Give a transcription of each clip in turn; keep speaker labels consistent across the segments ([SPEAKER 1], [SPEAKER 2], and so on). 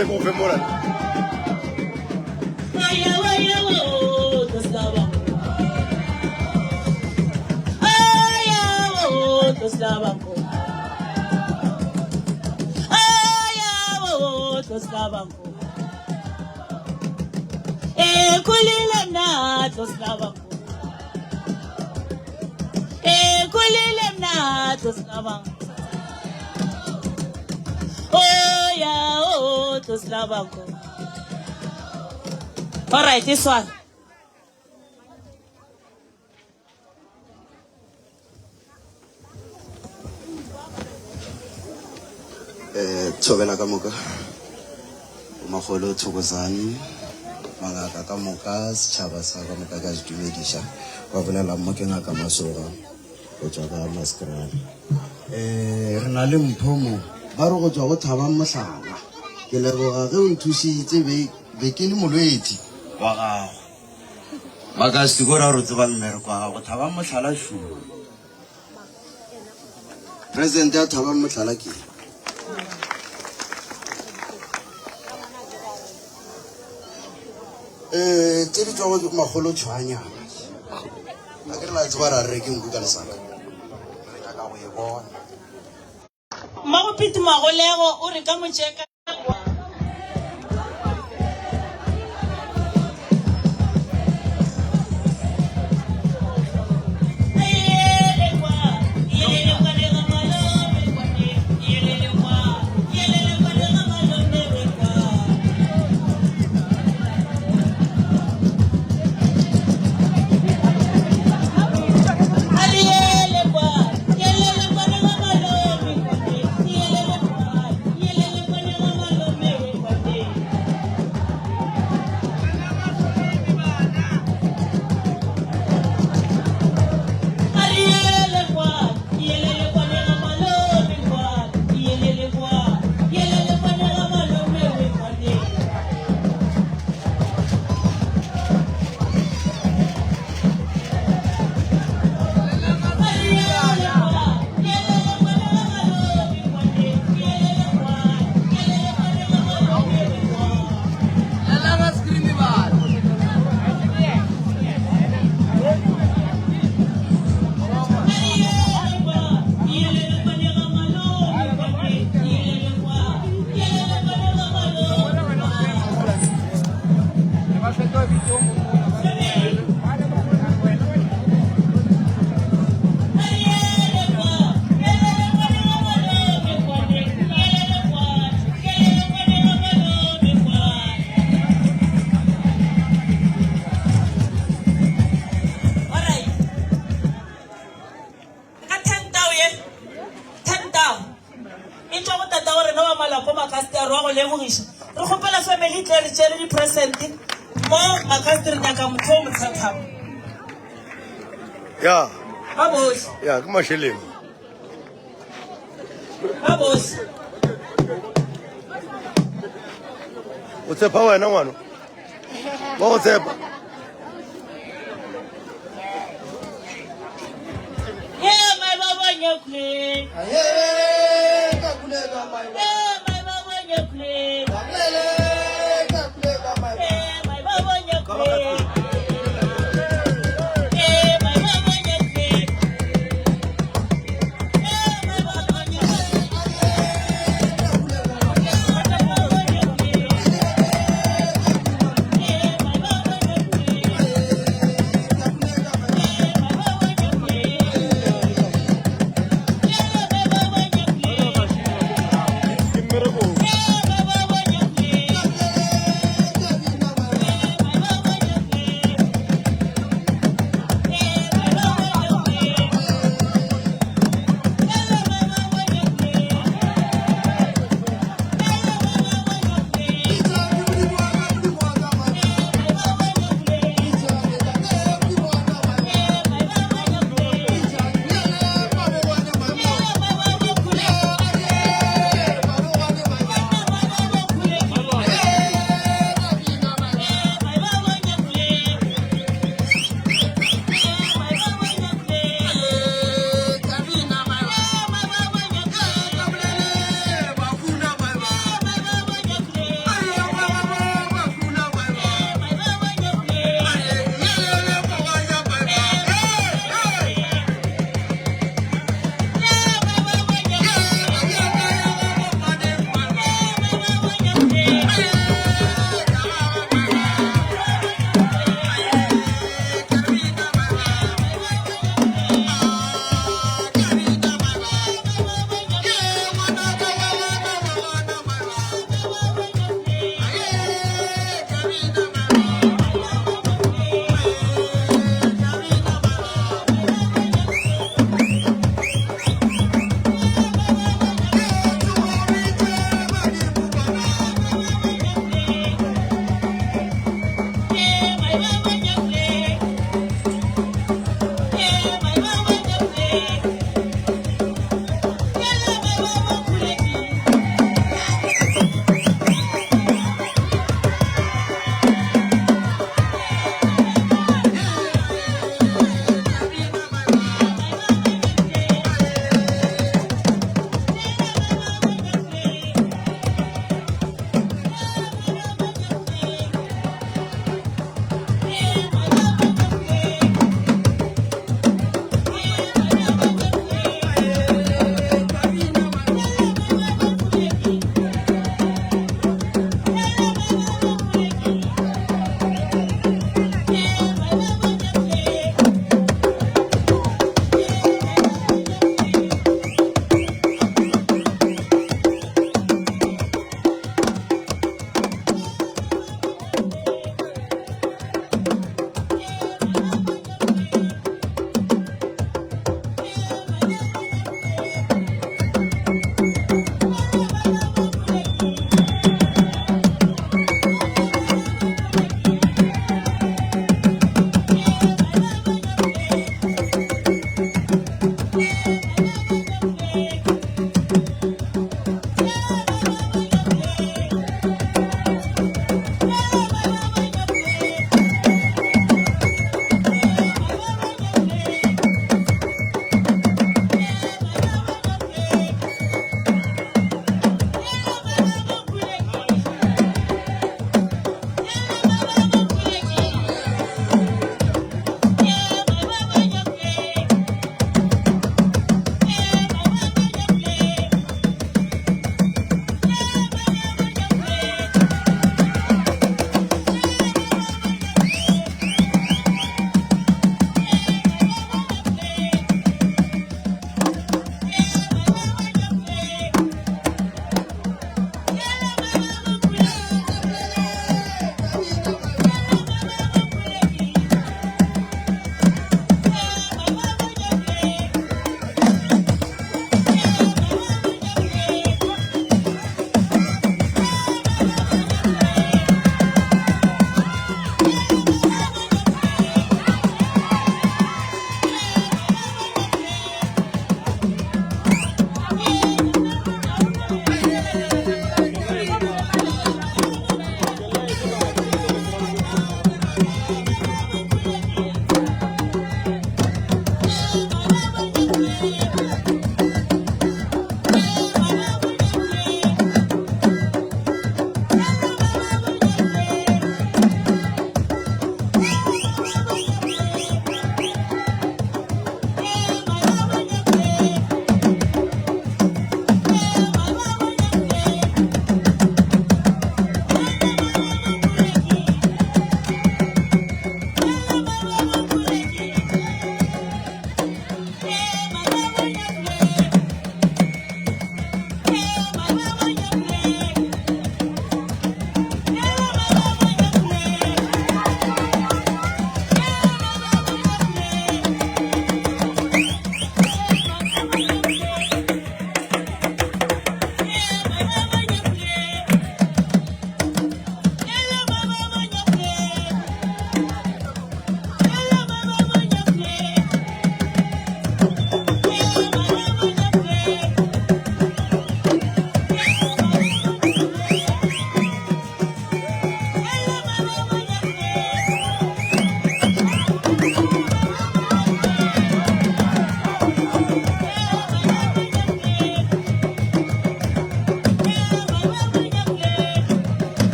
[SPEAKER 1] tle ke go fe mola.
[SPEAKER 2] All right, this one.
[SPEAKER 3] Eh, thobela ka moka makgolo thokozane mangaka ka moka setšhaba sa ka moka ka se dumediša ba bolela mo ke ngaka masoga go tšwa ka maskrane um re na le mpho mo ba re go tšwa go thabang mohlala ke leboga ge o nthušitse be ke le molwetši wa gago makasti ko ra re tseba mmereko wa gago thabang mohlala šoo President ya Thabang Mohlala ke. Eh, tse di tswa go makgolo tshwanyana. A ke re la tseba ra re ke nku ka lesaka. Re nyaka go e bona.
[SPEAKER 2] Mmago Pete Magolego o re ka motšeka. Ka 10,000 ye, 10,000 e tšwa go tata wa rena wa Malapo Makasti a re wa go lebogiša. Re kgopela family e tle re tšere di-present mo Makasti re nyaka motho o motshathamo.
[SPEAKER 1] Ya.
[SPEAKER 2] Ba bohle.
[SPEAKER 1] Ya, ke mašeleng.
[SPEAKER 2] Ba bohle.
[SPEAKER 1] O tshepa wena ngwano? Wa go tshepa?
[SPEAKER 2] Yeah, my baba nyakule. Yeah, my baba nyakule. Yeah, my baba nyakule. Yeah, my baba nyakule. Yeah, my baba nyakule.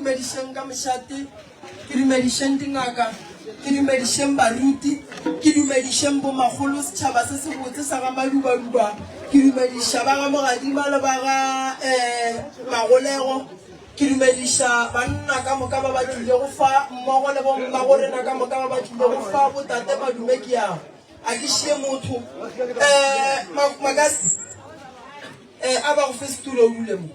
[SPEAKER 4] dumedišeng ka mošate, ke dumedišeng dingaka, ke dumedišeng baruti, ke dumedišeng bomakgolo, setšhaba se sebotse sa ga Madubaduba, ke dumediša ba ga Mogadima le ba ga um Magolego, ke dumediša banna ka moka ba ba tlilego fa mmogo le bommagorena ka moka ba ba tlilego fa, botate madume ke a a ke šie motho. Um Makasi, um a ba go fe setulo o dule mo.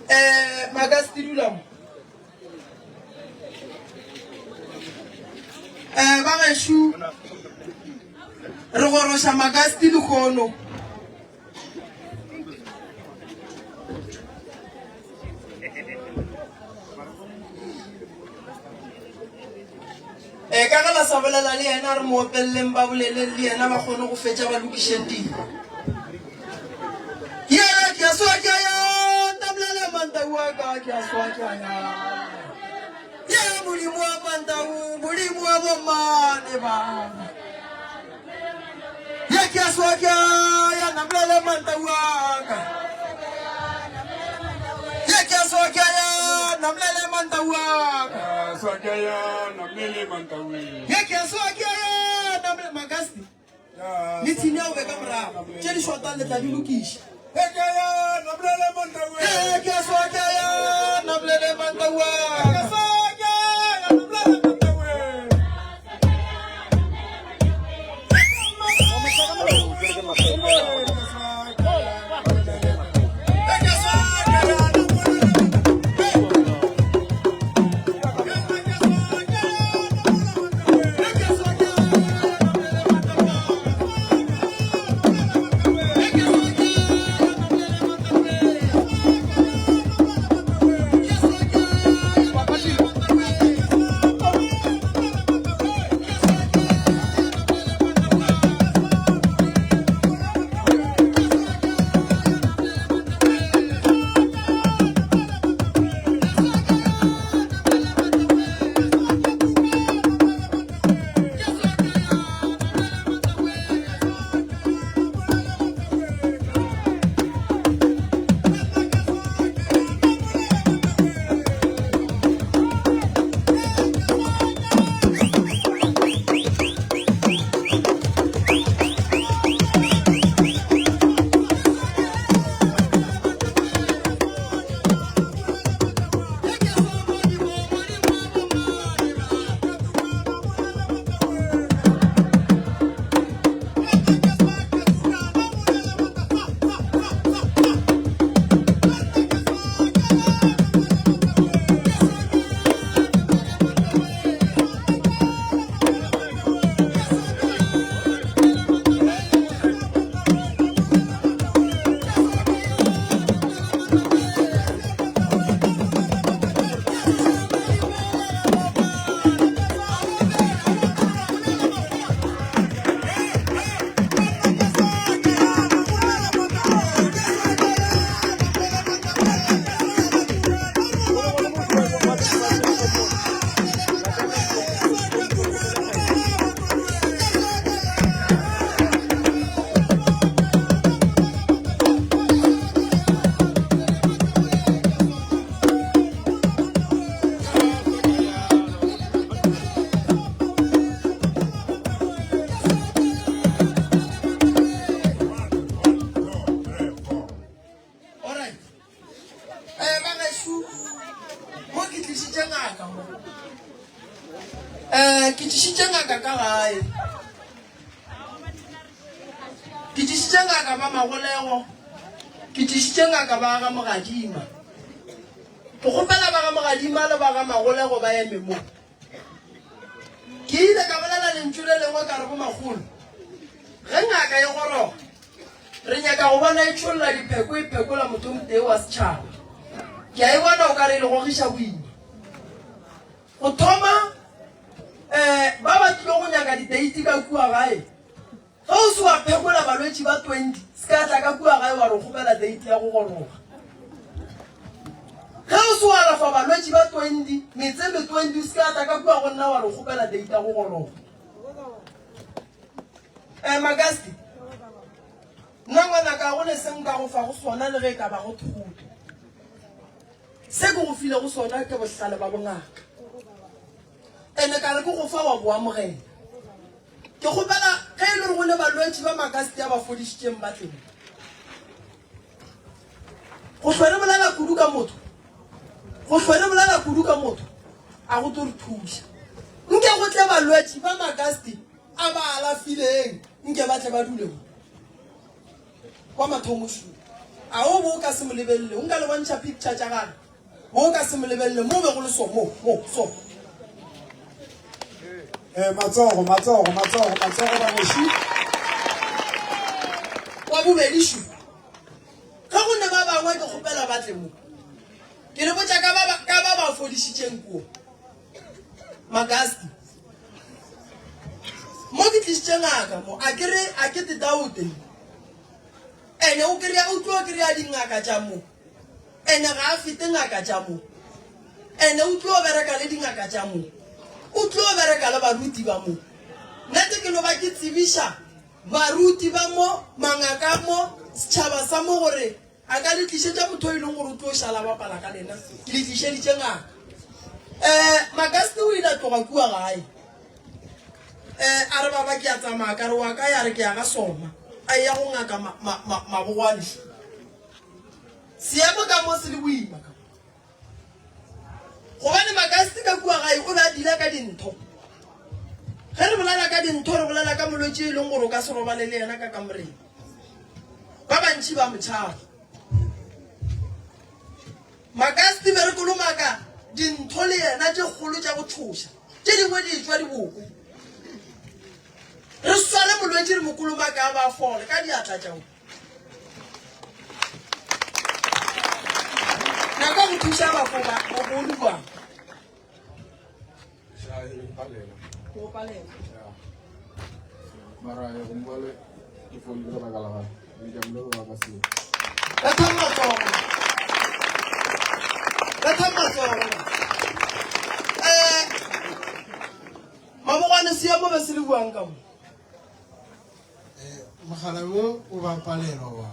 [SPEAKER 4] Eh, Makasti dula mo. Eh, ba gešo re goroša Makasti lehono. E, ka ge ba sa bolela le yena, a re mo opeleleng ba boleleng le yena ba kgone go fetša ba lokišeng dilo. Yena ke a swa ke a ya ntamolele mantau wa ka ke a swa ke a ya. Ya Modimo wa mantau, Modimo wa bommane ba. Ya ke a swa ke a ya namolele mantau wa ka. Ya ke a swa ke a ya namolele mantau wa ka.
[SPEAKER 5] Swa ke a ya namolele mantau.
[SPEAKER 4] Ya ke a swa ke a ya namolele Makasti. Le tshini ya o be ka morago. Tše di shotang le tla di lokiša.
[SPEAKER 5] Ya ke a ya namolele mantau.
[SPEAKER 4] Ya ke a swa ke a ya namolele mantau wa ka.
[SPEAKER 5] Swa ke a ya namolele mantau.
[SPEAKER 4] Alright. Eh, ba gešo, mo ke tlišitše ngaka mo. Eh, ke tlišitše ngaka ka gae. Ke tlišitše ngaka ba Magolego. Ke tlišitše ngaka ba ga Mogadima. Ke kgopela ba ga Mogadima le ba ga Magolego ba eme mo. Ke ile ka bolela lentšu le lengwe ka re go makgolo, ge ngaka e goroga, re nyaka go bona e tšholla dipheko e phekola motho motee wa setšhaba. Ke a e bona o ka re e le gogiša boima. Go thoma um ba ba tlilo go nyaka diteiti ka kua gae, Ge o se wa phekola balwetši ba 20, se ka tla ka kua gae wa re o kgopela date ya go goroga. Ge o se wa alafa balwetši ba 20, metse me 20, o se ka tla ka kua go nna wa re o kgopela date ya go goroga. Eh, Magasti. Nna ngwanaka ga go ne se nka go fago sona le ge e ka bago thoto. Se ke go filego sona ke bohlale ba bongaka. Ene ka re ke go fa wa bo amogela. Ke kgopela ge e le gore go ne balwetši ba Makasti a ba fodišitšeng ba tle mo. Go hlwe re bolela kudu ka motho, go hlwe re bolela kudu ka motho a go tlo re thuša. Nke go tle balwetši ba Makasti a ba alafileng, nke ba tle ba dule mo. Kwa mathomo šo. A o bo o ka se mo lebelele, o nka le bontšha picture tša gage. Bo o ka se mo lebelele mo be go le so, mo, mo, so.
[SPEAKER 5] Eh, matsogo, matsogo, matsogo, matsogo banešu.
[SPEAKER 4] Wa bobedi šo. Ge go ne ba bangwe ke kgopela ba tle mo. Ke le botša ka ba ka ba ba fodišitšeng kua. Magasti. Mo ke tlišitše ngaka mo, a ke re a ke tetaote. Ene o kry-a o tlo kry-a dingaka tša mo. Ene ga a fete ngaka tša mo. Ene o tlo bereka le dingaka tša mo. O tlo bereka le baruti ba mo. Nnete ke no ba ke tsebiša baruti ba mo, mangaka a mo, setšhaba sa mo gore a ka le tlišetša motho e leng gore o tlo šala bapala ka lena. Ke le tlišeditše ngaka. Um Makasne o ile a tloga kua gae. Um a re baba ke a tsamaya ka re wa kae a re ke ya ga Soma. A eya go ngaka Mabogwane. Seemo ka mo se le boima ka mo. Gobane Makasti ka kua gae o be a dila ka dintho. Ge re bolela ka dintho re bolela ka molwetši e leng gore o ka se robale le yena ka kamoreng. Ba bantši ba mo tšhaba. Makasti be re kolomaka dintho le yena tše kgolo tša go tšhoša, tše dingwe di etšwa diboko. Re sware molwetši re mo kolomaka a ba fole ka diatla tša Nako go thuša bafo ba go go rua. Go palela.
[SPEAKER 5] Mara ya go mbale ke fodile ka baka la gagwe. Mme ke a mo leboga ka seo.
[SPEAKER 4] Bethang matsogo. Bethang matsogo. Eh Mabogwane seemo be se le buang ka mo.
[SPEAKER 6] Eh, mogala wo o ba palelwa wa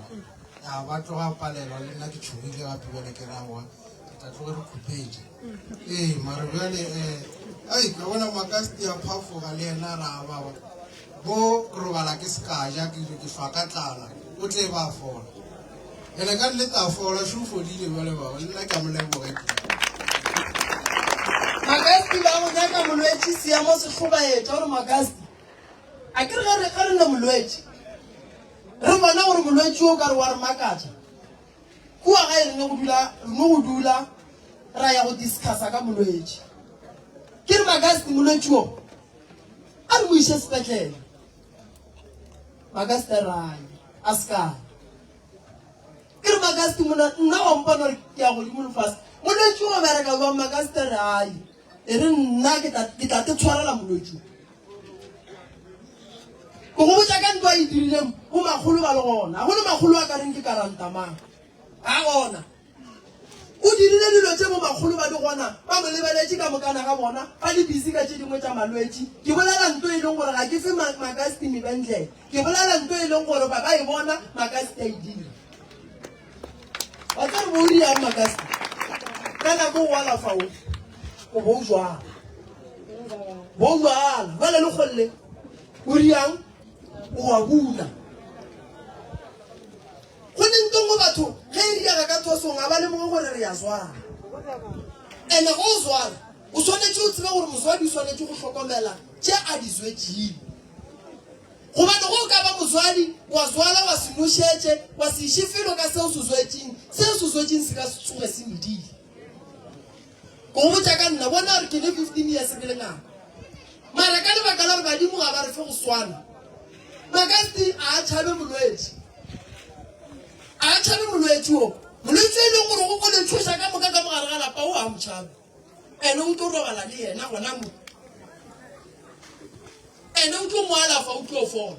[SPEAKER 6] a ba tloga palelwa le nna ke tšhogile gape bjale ke ra wa ke tla tloge re khupetše ee mare bjale um ai ka bona makasti a phafoga le yena ra baba bo robala ke sekaja ke ke hlwa ka tlala o tle ba fola ene ka nnete a fola šo fodile bjale baba le nna ke a mo leboga
[SPEAKER 4] Makasti ba go nyaka molwetši seemo se hlobaetša gore Makasti A ke re ge re, ge re ne molwetši, re bona gore molwetši o ka re wa re makatša. Kua gae re ne go dula, re no go dula ra ya go discussa ka molwetši. Ke re Magasti molwetši o, a re mo iše sepetlele. Magasti a re ai, a se ka. Ke re Magasti mona, nna wa mpona gore ke ya godimo le fase. Molwetši o bereka jwang Magasti a re ai, e re nna ke tla, ke tla te tshwarela molwetši o. Ke go botša ka ntwa e dirileng bo makgolo ba le gona. Ga go ne makgolo a ka reng ke karanta mang. Ga gona. O dirile dilo tše bo makgolo ba di gona ba mo lebeletše ka mokana ga bona ba le busy ka tše dingwe tša malwetši. Ke bolela nto e leng gore ga ke fe Makasti mebendlele. Ke bolela nto e leng gore ba ba e bona Makasti a e dira. Wa tseba bo o riang Makasti? Ka nako o alafa o o bo o jwala. Bo o jwala. Jwale le kgolle o riang o a buna. Go ne nto nngwe batho ge e riaga ka thosong ga ba lemoge gore re ya zwala. Ene go o zwala o swanetše o tsebe gore moswadi o swanetše go hlokomela tše a di zwetšeng. Gobane ge o ka ba motswadi, wa tswala, wa se nošetše, wa se iše felo ka se o se tswetšeng, se o se tswetšeng se ka se tsoge se medile. Ke go botša ka nna, bona gore ke ne 15 years ke le ngaka. Mara ka lebaka la gore badimo ga ba re fe go swana, Makasti a a tšhabe molwetši. A a tšhabe molwetši wo. Molwetši e leng gore o le tšhoša ka moka ka mogare ga lapa o a mo tšhabe. Ene o tlo robala le yena gona mo. Ene o tlo mo alafa, o tlo fola.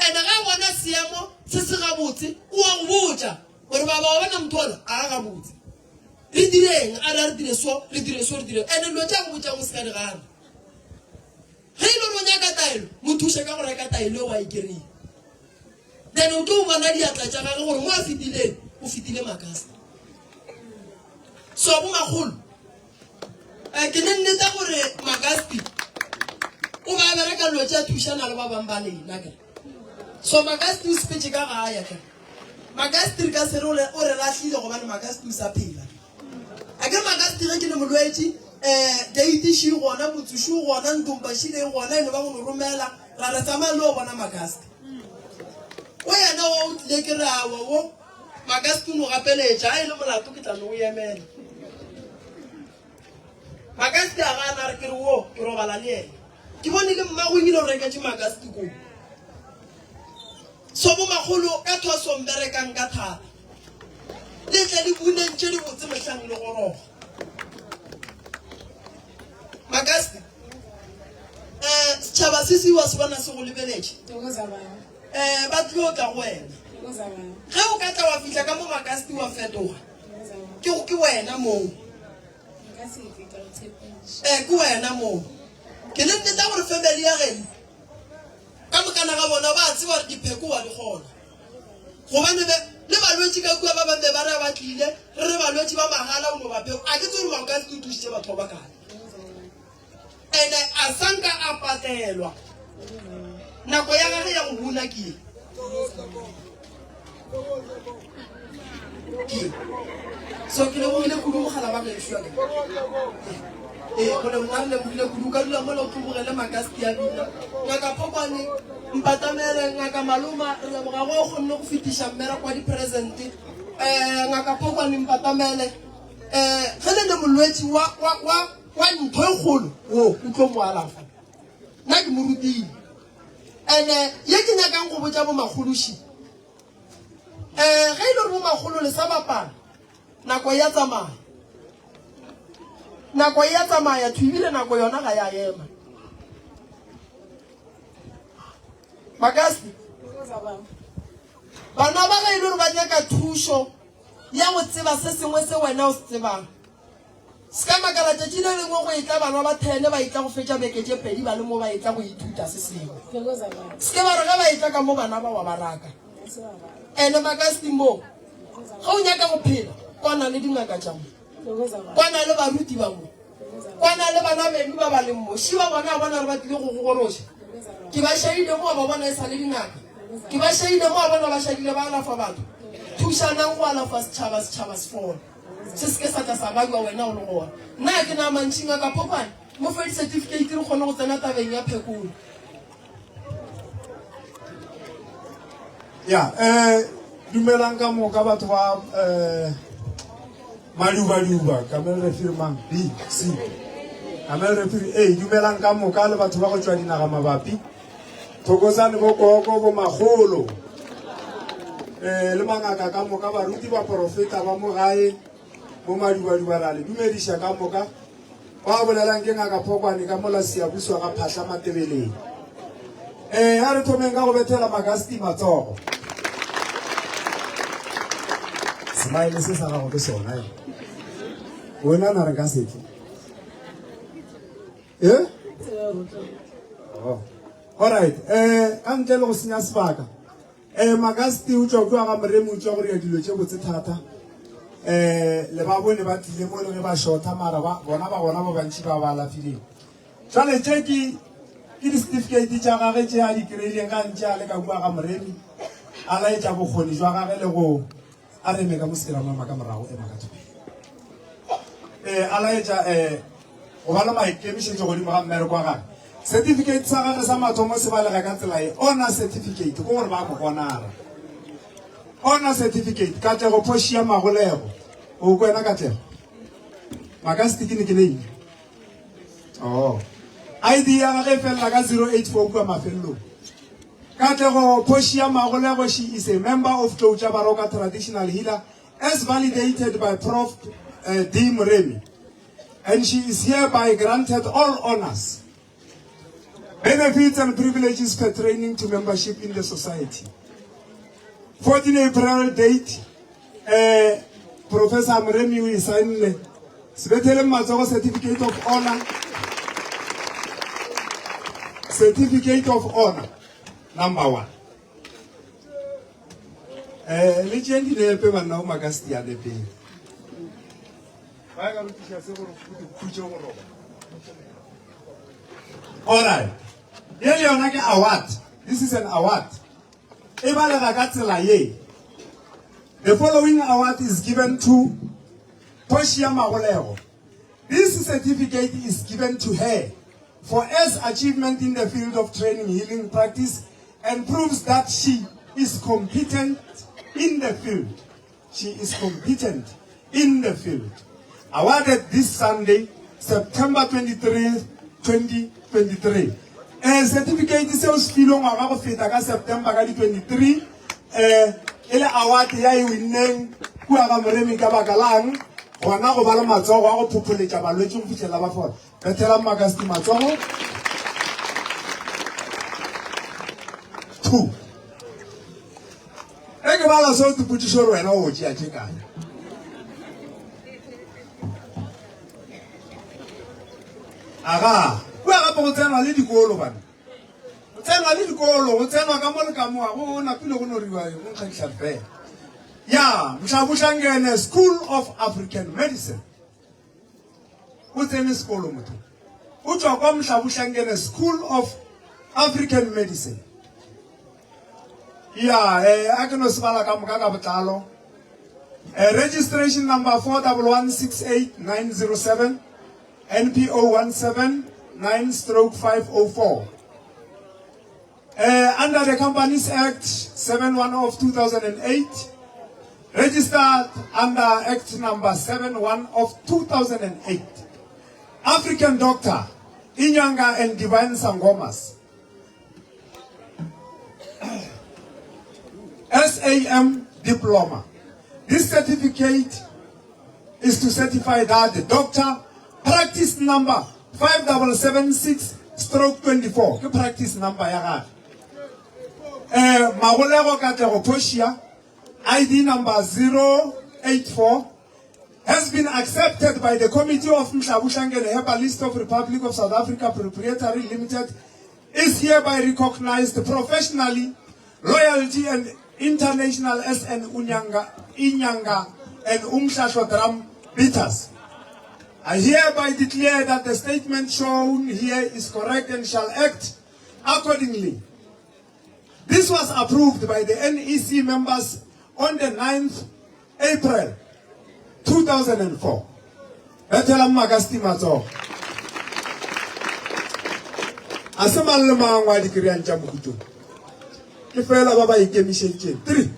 [SPEAKER 4] Ene ga a bona seemo se se gabotse, o a go botša gore baba wa bona motho ola a ga gabotse. Re direng? A re a re dire so, re dire so, re dire. Ene dilo tše a go botšang o se ka di gana. Ge e le gore o nyaka taelo, mo thuše ka go reka taelo eo a e kry-ile. Then o tlo bona diatla tša gage gore mo a fetileng o fetile makasta. So bomakgolo eh, ke ne nneta gore Magasti o ba bereka dilo tša thušana le ba bang ba lena ke. So Magasti o sepetše ka gae ke. Magasti re ka se re o re lahlile gobane Magasti o sa phela. A ke re Magasti ge ke le molwetši um date še gona motse še gona ntompa šile e gona e no ba go no romela ra re tsamaya le o bona Magasti. O yena o o tlile ke re awa wo Magasti o no gapeletša a e le molato ke tla no o emela. Magasti a gana a re ke re wo ke robala le yena. Ke bone le mmago ebile o reketše Magasti koo. So bomakgolo ka thwasong berekang ka thata. Le tle le buneng tše dibotse mohlang le goroga. Magasti, eh, setšhaba se se wa se bona se go lebeletše. Eh, ba tlilo tla go wena. Ge o ka tla wa fihla ka mo Magasti wa fetoga, ke ke wena moo. Eh, ke wena moo. Ke le nneta gore family ya geno Ka mokana ga bona ba a tseba gore dipheko wa di kgona. Gobane be, le balwetši ka kua ba bang be ba re ba tlile, re re balwetši ba mahala o no ba pheko. A ke tsebe gore Maokasi o thušitše batho ba bakae. Ene a sa nka a patelwa. Nako ya gage ya go buna ke ye. Ke so ke lebogile kudu mogala ba gešo ake. Ee, go leboga re lebogile kudu o ka dula mola o tlobogele makasti a bina. Ngaka Phokwane, Mpatamele, Ngaka Maloma, re leboga go o kgonne go fetiša mmereko wa di-present. Eh, Ngaka Phokwane, Mpatamele, eh, ge le le molwetši wa, wa, wa, wa ntho e kgolo, wo o tlo mo alafa. Nna ke mo rutile. Ene ye ke nyakang go botša bomakgološi, eh, ge e le gore bomakgolo le sa bapala, nako ya tsamaya. Nako e ya tsamaya thwi ebile nako yona ga ya ema. Makasi, bana ba ge e le gore ba nyaka thušo ya go tseba se sengwe se wena o se tsebang, Se ka makala tšatši le lengwe go etla bana ba thene ba etla go fetša beke tše pedi ba le mo ba etla go ithuta se sengwe. Se ke ba re ge ba etla ka mo bana ba wa ba raka. Ene Makasti mo ge o nyaka go phela kwana le dingaka tša mo, kwana le baruti ba mo, kwana le bana beno ba ba leng mo. Šiba bona a bona re ba tlile go go goroša. Ke ba šadile mo ba bona e sa le dingaka. Ke ba šadile mo a bona ba šadile ba alafa batho. Thušanang go alafa setšhaba, setšhaba se fole. Se se ke sa tla sa babja wena o le gona. Nna ga ke na mantši, Ngaka Phokwane. Mo fe disetifikeiti re kgone go tsena tabeng ya phekolo.
[SPEAKER 7] Ya, eh, dumelang ka moka batho ba eh, madubaduba, Kamel Refiri mang? B, C. Kamel Refiri A, dumelang ka moka le batho ba go tšwa dinaga mabapi. Thokozane bo koko bo magolo. Eh, le mangaka ka moka, baruti baporofeta ba mo gae mo madubaduba ra le dumediša ka moka. Ba bolelang ke ngaka Phokwane ka mola Siyabuswa ga Phahla Matebeleng. Eh, a re thomeng ka go bethela Magasti matsogo. Smile se sa gago ke sona. Eh. Wena na re ka setle. Eh? Oh. Alright, eh ka ntle le go senya sebaka. Eh Magasti o tšwa kua ga Moremi o tšwa go dira dilo tše botse thata. Eh le ba bone ba tlile mo le ge ba shotha mara ba bona ba gona ba bantši ba ba alafileng. Jwale tše ke ke di-certificate tša gage tše a di kry-ileng ga ntše a le ka kua ga Moremi a laetša bokgoni jwa gage le go A re eme ka mo se ke ra mo ema ka morago, ema ka thopeng. Eh, a laetša eh, go ba le maikemišetšo godimo ga mmereko wa gage. Certificate sa gage sa mathomo se balega ka tsela ye, honor certificate, ke gore ba mo honora. Honor certificate, Katlego Portia Magolego. O ko wena Katlego? Makasti ke ne ke name. Oh. ID ya gage e felela ka 084 kua mafelelong. Katlego Portia Magolego, she is a member of Tlou Tša Baroka Traditional Healer as validated by Prof uh, D. Moremi. And she is hereby granted all honors, benefits and privileges pertaining to membership in the society. 14 April date, uh, Professor Moremi o e saenne. Sebetheleng matsogo certificate of honor. Certificate of honor number one. Eh, le tšeeng dinepe banna o makasti a nepeng. Ba ka rutiša se gore o khutše go roba. All right. Ye le yona ke award. This is an award. E balega ka tsela ye. The following award is given to Portia Magolego. This certificate is given to her for as achievement in the field of training healing practice and proves that she is competent in the field. She is competent in the field. Awarded this Sunday, September 23, 2023. Eh, certificate seo se filwe ngwaga go feta ka September ka di 23 eh e le award ya e winneng kua ga Moremi ka baka lang gona go ba le matsogo a go phopholetša balwetši go fihlela ba fola. Bethelang Makasti matsogo. Two. Ge ke bala seo ke potšišo gore wena o tšea tše kae. Aga, kua gape go tsenwa le dikolo bana. Go tsenwa le dikolo, go tsenwa ka mo le ka moa, go napile go no riwa go nkga dihlare fela. Ya, Mhlabuhlangene School of African Medicine. O tsene sekolo motho. O tšwa kwa Mhlabuhlangene School of African Medicine. Ya, eh, a ke no se bala ka moka ka botlalo. Eh, registration number 41168907 NPO 179 stroke 504. Eh, under the Companies Act 71 of 2008, registered under Act number 71 of 2008. African Doctor, Inyanga and Divine Sangomas. SAM diploma. This certificate is to certify that the doctor practice number 5776 stroke 24 ke practice number ya gage. Eh Magolego Katlego Portia ID number 084 has been accepted by the Committee of Mhlabuhlangene Herbalist of Republic of South Africa Proprietary Limited is hereby recognized professionally loyalty and international as an unyanga, inyanga and umhlahlo drum beaters. I hereby declare that the statement shown here is correct and shall act accordingly. This was approved by the NEC members on the 9th April 2004. Bethelang Makasti matsogo. A se mang le mang wa di kry-ang tša mohuto. Ke fela ba ba ikemišeditšeng. 3.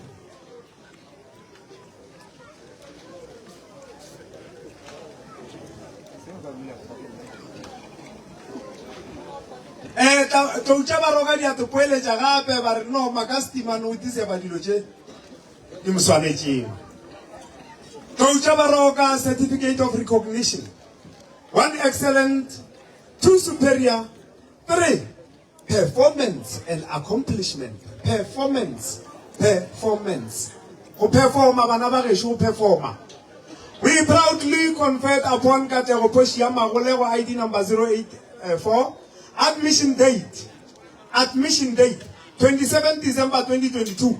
[SPEAKER 7] Eh, tlou tša baroka di a te poeletša gape ba re no Makasti man o deserva dilo tše di mo swanetšego. Tlou tša baroka certificate of recognition. One excellent, two superior, three Performance and accomplishment, performance, performance. Go performa bana ba gešo, go performa. We proudly conferred upon Katlego Portia Magolego ID number 084 admission date admission date 27 December 2022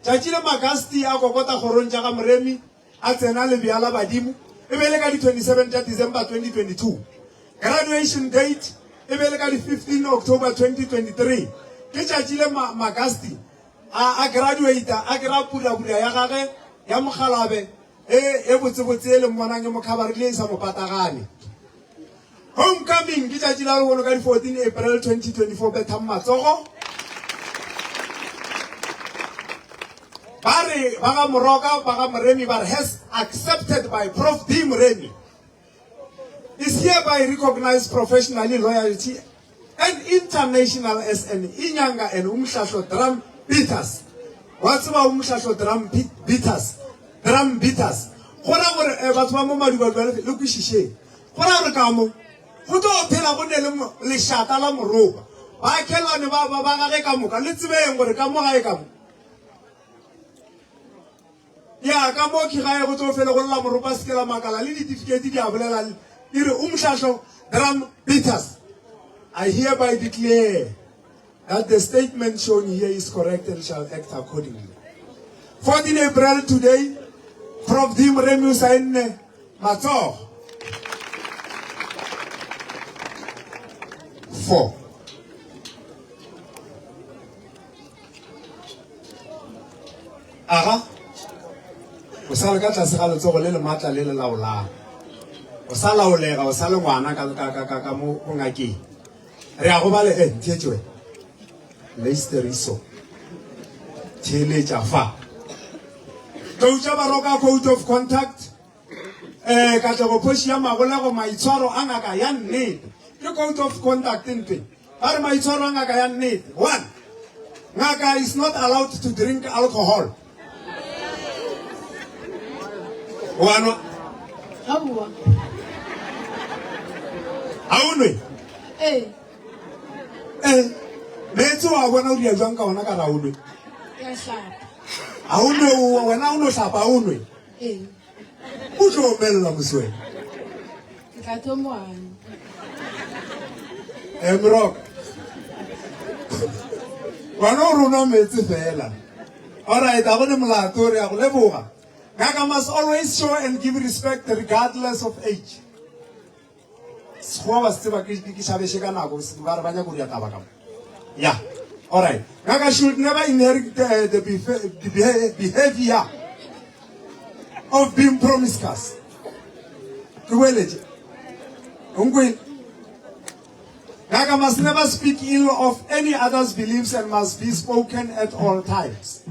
[SPEAKER 7] tšatši le Magasti a kokota kgorong tša ga Moremi a tsena lebea la badimo e be e le ka di 27 tša December 2022. Graduation date e be e le ka di 15 October 2023. Ke tšatši le ma, Magasti a, a graduata a kry-a purapura ya gage ya mokgalabe e, e botsebotse e le mmonang e mo khabarile e sa mo patagane. Homecoming ke tšatši la lehono ka di 14 April 2024 bethang matsogo. Ba re ba ga Moroka ba ga Moremi ba re has accepted by Prof D Moremi is hereby recognized professionally loyalty and international as an inyanga and umhlahlo drum beaters. Wa tseba umhlahlo drum beaters drum beaters go ra gore eh, batho ba mo madubaduba le kwešišeng Go ra gore ka mo go tlo phela go ne le lešata la moropa. Baakelwane ba ba ba gage ka moka, le tsebeng gore ka mo gae ka mo. Ya ka mo ke gae go tlo fele go lla moropa se ke la makala le ditifikeiti di a bolela di re Umhlahlo Drum Beaters. I hereby declare that the statement shown here is correct and shall act accordingly. 14 April today, Prof D Moremi o saenne matsogo. 4. Aga, o sa le ka tlase ga letsogo le le maatla le le laolang. O sa laolega, o sa le ngwana ka, ka, ka, ka, ka mo bongakeng. Re a go bale, eh, ntheetše wena. Leisteriso. Theeletša fa. Tlou tša Baroka Code of Conduct. Eh, Katlego Phoši ya Magolego, maitshwaro a ngaka ya nnete. Ke Code of Conduct ntwe. Ba re maitshwaro a ngaka ya nnete. One, ngaka is not allowed to drink alcohol. Wa nwa?
[SPEAKER 4] Aowa.
[SPEAKER 7] A o nwe?
[SPEAKER 4] Ee.
[SPEAKER 7] Eh, meetse wa bona o dira jwang ka ona ka ra o nwe?
[SPEAKER 4] Ke a hlapa.
[SPEAKER 7] A o nwe, wena o no hlapa a o nwe?
[SPEAKER 4] Ee.
[SPEAKER 7] O tlo omelela mose wena.
[SPEAKER 4] Ke tla thomwana.
[SPEAKER 7] Eh, Moroka. Wena o rona meetse fela. Alright, a gone molato re a go leboga. Ngaka must always show and give respect regardless of age. Sekgowa ba se tseba ke ke šabeše ka nako ba re ba nyaka go dira taba ka mo. Yeah. Alright. Ngaka should never inherit the behavior of being promiscuous. Ke boeletše. O nkwele? Ngaka must never speak ill of any other's beliefs and must be spoken at all times.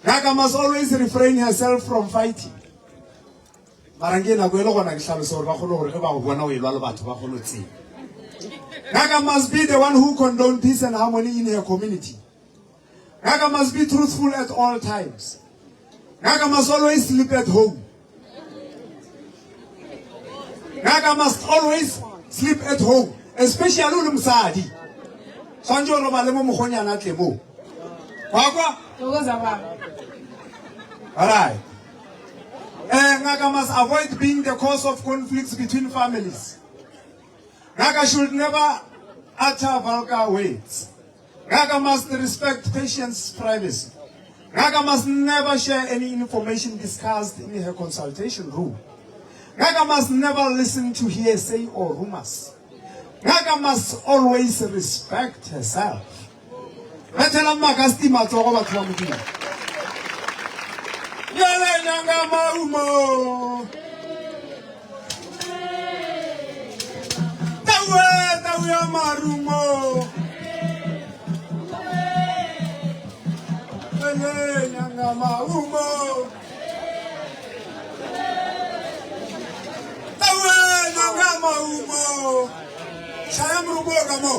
[SPEAKER 7] Ngaka must always refrain herself from fighting. Mara nke nako e le gona ke hlalose gore ba kgone gore ge ba go bona o elwa le batho ba kgone go tseba. Ngaka must be the one who condone peace and harmony in her community. Ngaka must be truthful at all times. Ngaka must always sleep at home. Ngaka must always sleep at home, especially o le mosadi. Tshwanetse o robale mo mokgonyana tle mo. Wa kwa?
[SPEAKER 4] Thokoza baba.
[SPEAKER 7] All right. Ngaka must avoid being the cause of conflicts between families. Ngaka should never utter vulgar words. Ngaka must respect patients' privacy. Ngaka must never share any information discussed in her consultation room. Ngaka must never listen to hearsay or rumors. Ngaka must always respect herself. Bethelang makasti matsogo batho ba Modimo. Yele nyanga maumo. Tawe tau ya marumo. Yele nyanga maumo. Tawe nyanga maumo. Shaya morumo ka mo.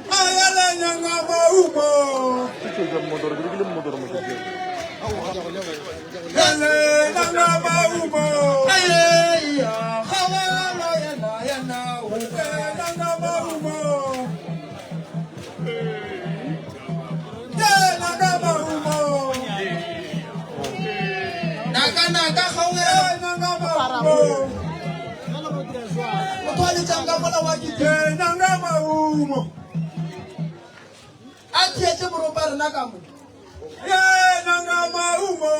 [SPEAKER 7] Ayele nyanga maumo. Yele nyanga maumo. Nyanga maumo. Nyanga maumo.
[SPEAKER 4] Naka naka kgaogelo.
[SPEAKER 7] Nyanga maumo.
[SPEAKER 4] Motho a letšang ka mola wa kete.
[SPEAKER 7] Nyanga maumo.
[SPEAKER 4] A theetše moropa rena ka mo.
[SPEAKER 7] Nyanga maumo.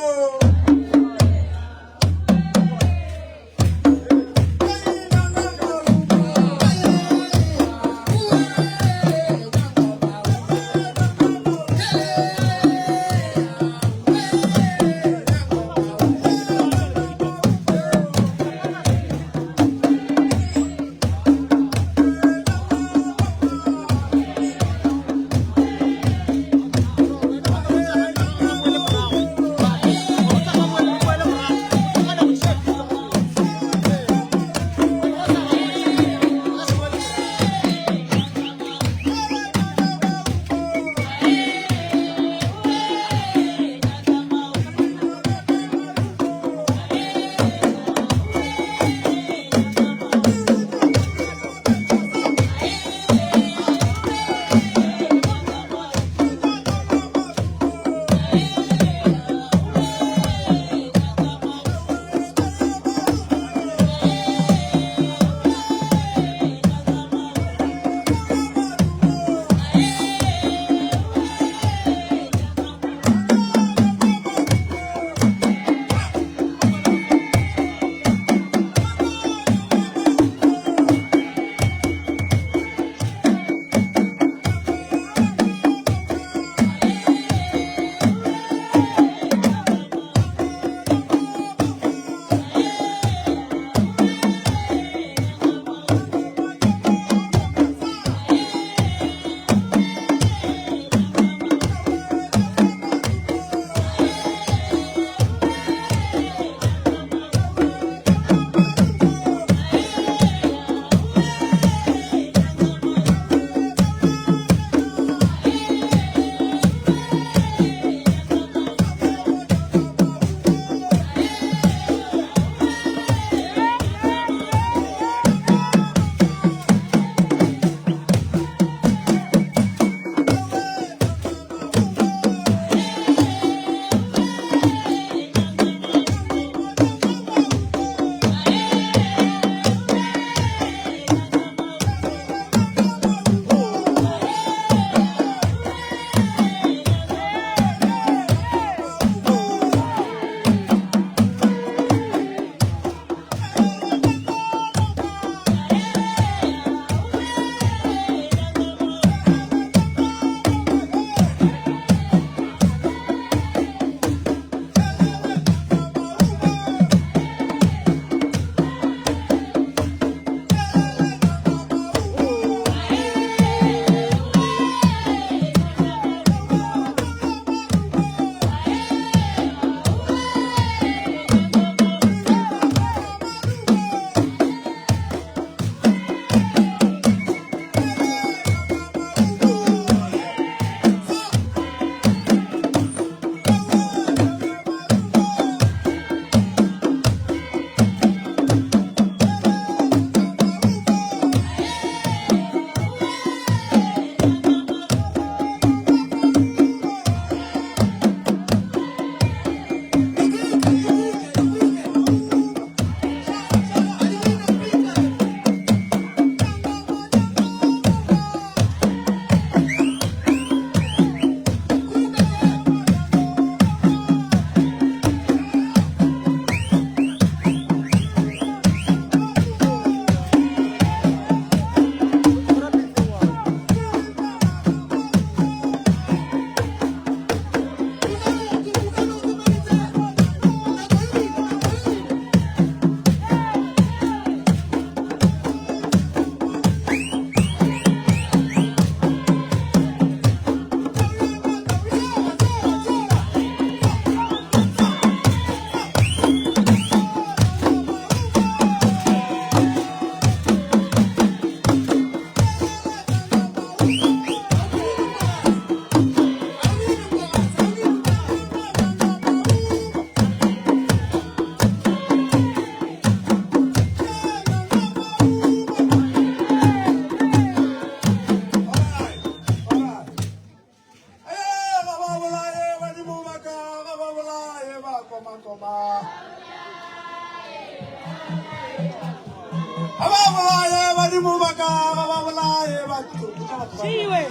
[SPEAKER 7] ke botša batho ba.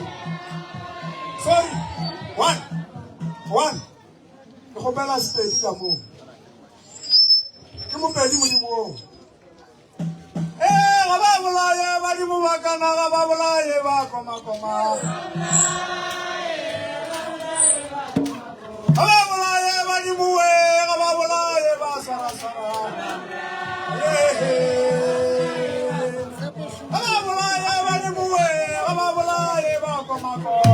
[SPEAKER 7] Sorry. One. One. Ke kgopela Sepedi ka moo. Ke Mopedi Modimo oo. Ee, ga ba bolaye badimo ba kana, ga ba bolaye ba komakoma. Ga ba bolaye badimo we, ga ba bolaye ba swaraswara. Ga ba bolaye badimo we, ga ba bolaye ba komakoma.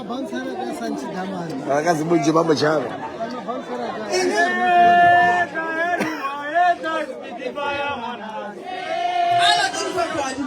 [SPEAKER 1] Ba ka se bontše ba motšhaba.
[SPEAKER 4] Ala ke difatlwadi.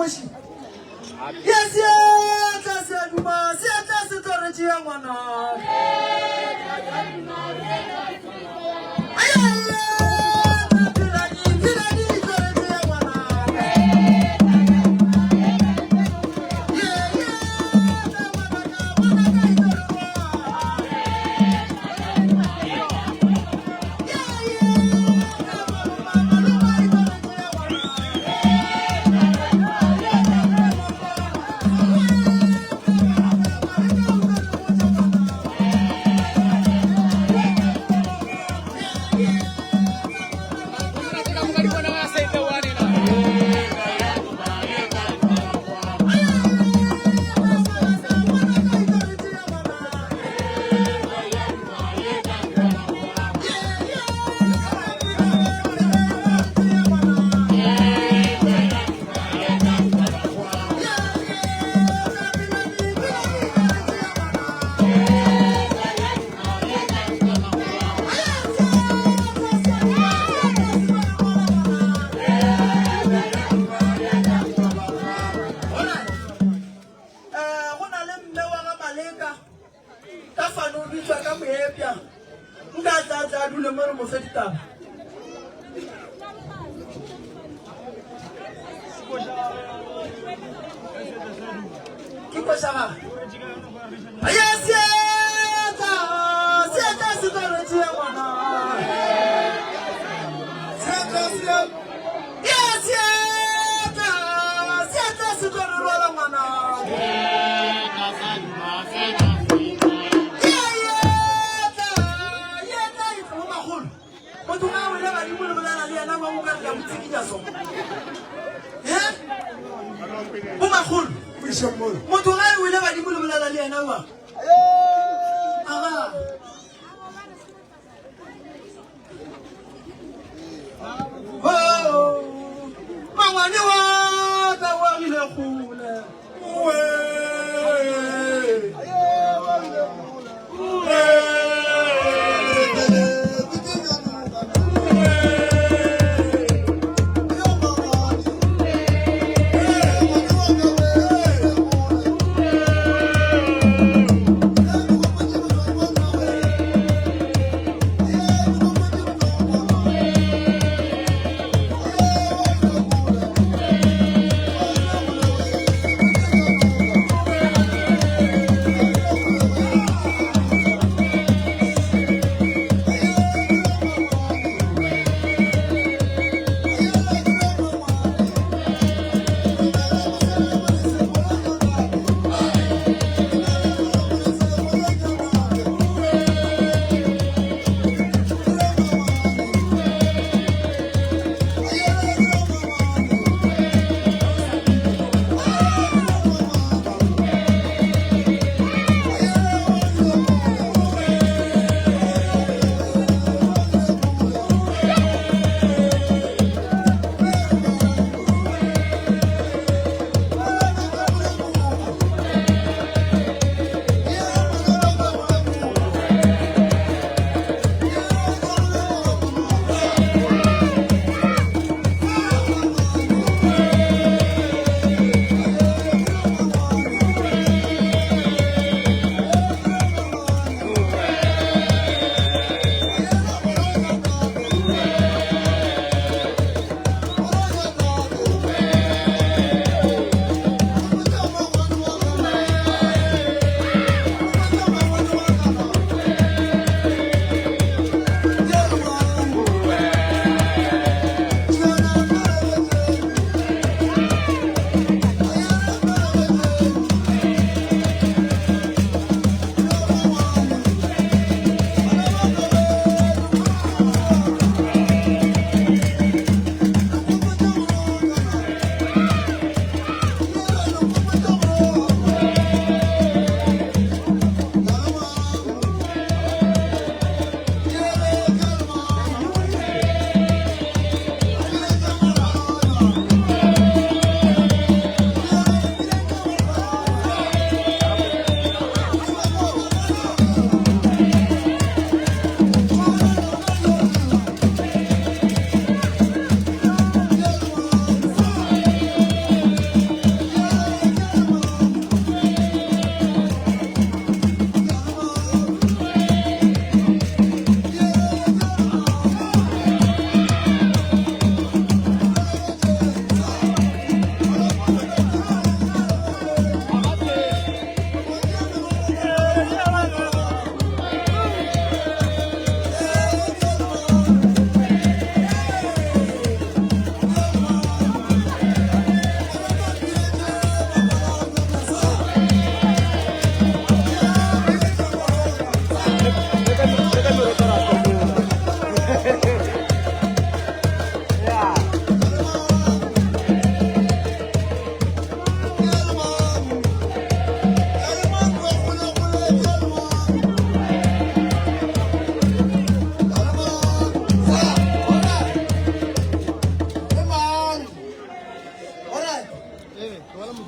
[SPEAKER 4] moši. Ye seetla se a duma, seetla se tlo re tšea ngwana. Go na le mme wa ga Maleka ka fano o bitswa ka moepja nka tla tla dule mo re mo fe ditaba. Ke koša gage. Ye seetla, seetla se tlo re tšea ngwana. Seetla se, ye seetla, seetla se tlo re rwala ngwana. Ye etla, ye etla e tlo magolo. Motho ga a wele badimo le bolela le yena ba o ka re ka mo tsikinya so. He? Bo magolo. Motho ga e wele badimo le bolela le yena ba. Aga. Oh, mangwane wa ka wa ile kgole.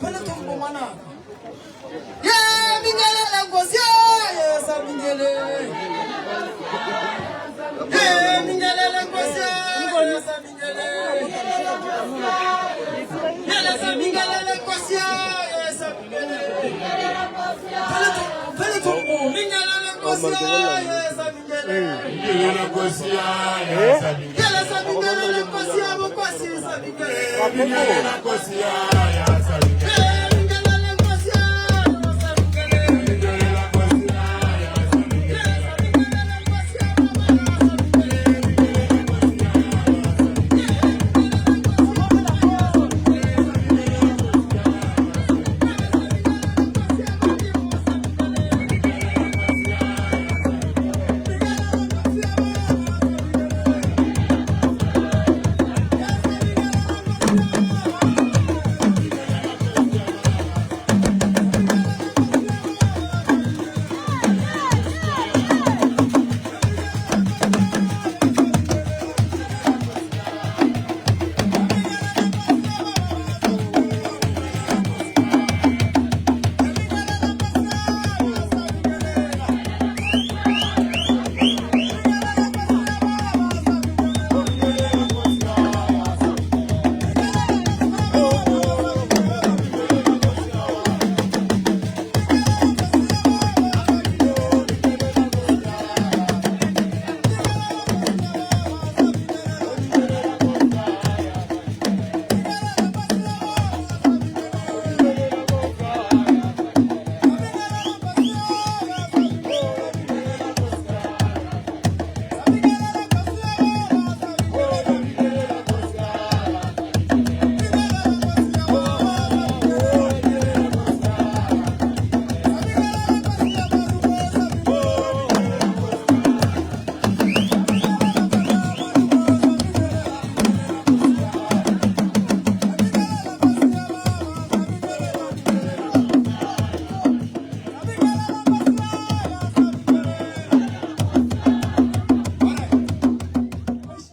[SPEAKER 4] Phele thompo ngwanaka. Ye bingelela nkosi ye sa bingele. Ye bingelela nkosi ye sa bingele. Ye sa bingelela nkosi ye sa bingele. Phele thompo, phele thompo, bingelela nkosi ye sa bingele.
[SPEAKER 5] Bingelela nkosi ya sa bingele.
[SPEAKER 4] Ye sa bingelela nkosi ya bokosi sa bingele.
[SPEAKER 5] Bingelela nkosi ya sa bingele.
[SPEAKER 4] Ye bingelela nkosi ya sa bingele.
[SPEAKER 5] Bingelela nkosi ya sa bingele.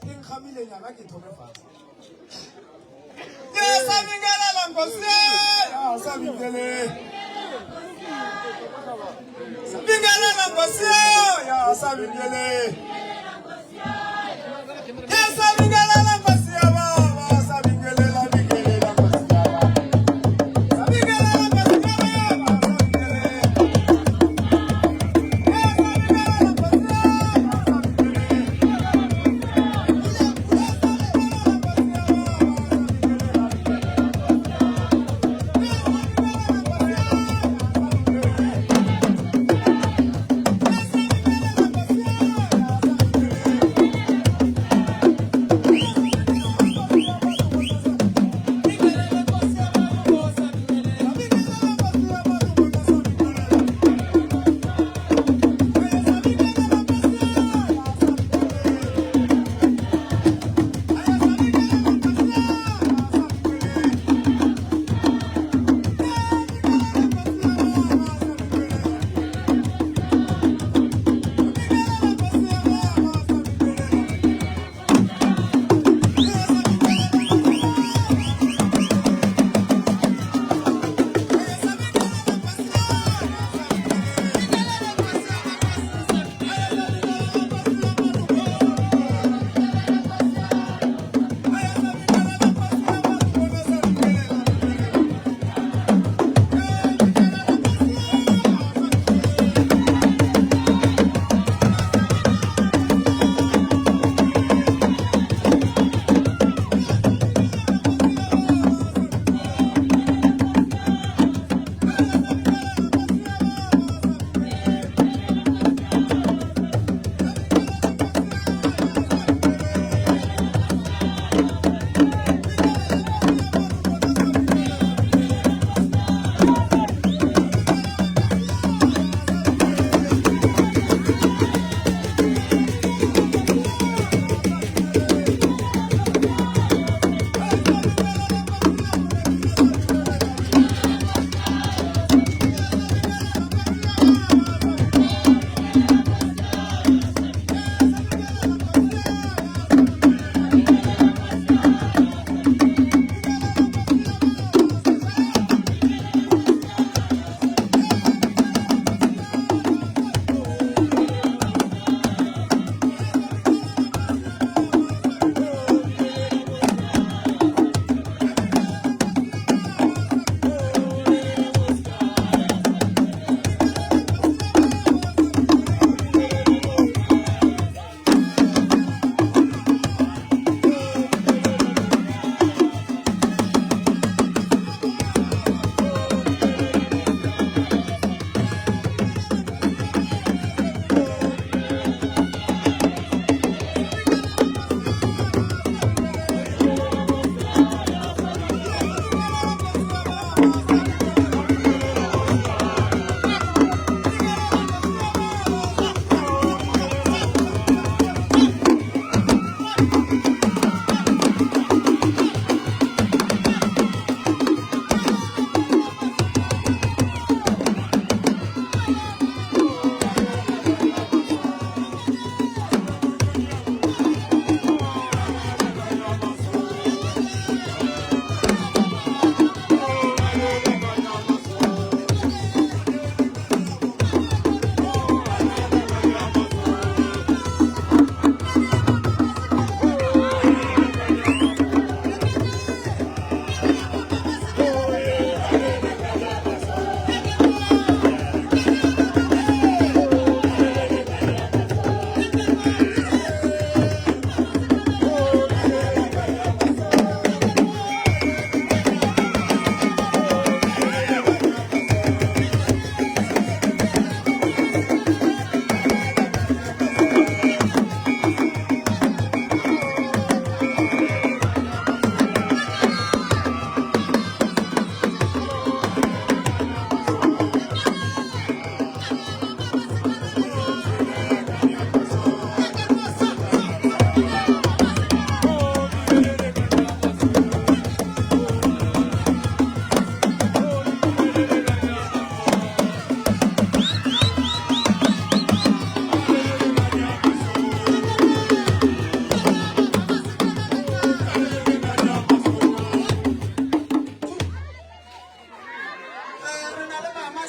[SPEAKER 7] E nkgamile nyaka ke thome fase. Ke sa bingelela nkosi ya sa bingele. Sa bingelela nkosi ya sa bingele. Ke sa bingelela nkosi ya baba sa bingelela bingelela nkosi ya baba. Sa bingelela nkosi ya baba sa bingele. Ke sa bingelela nkosi ya sa bingele.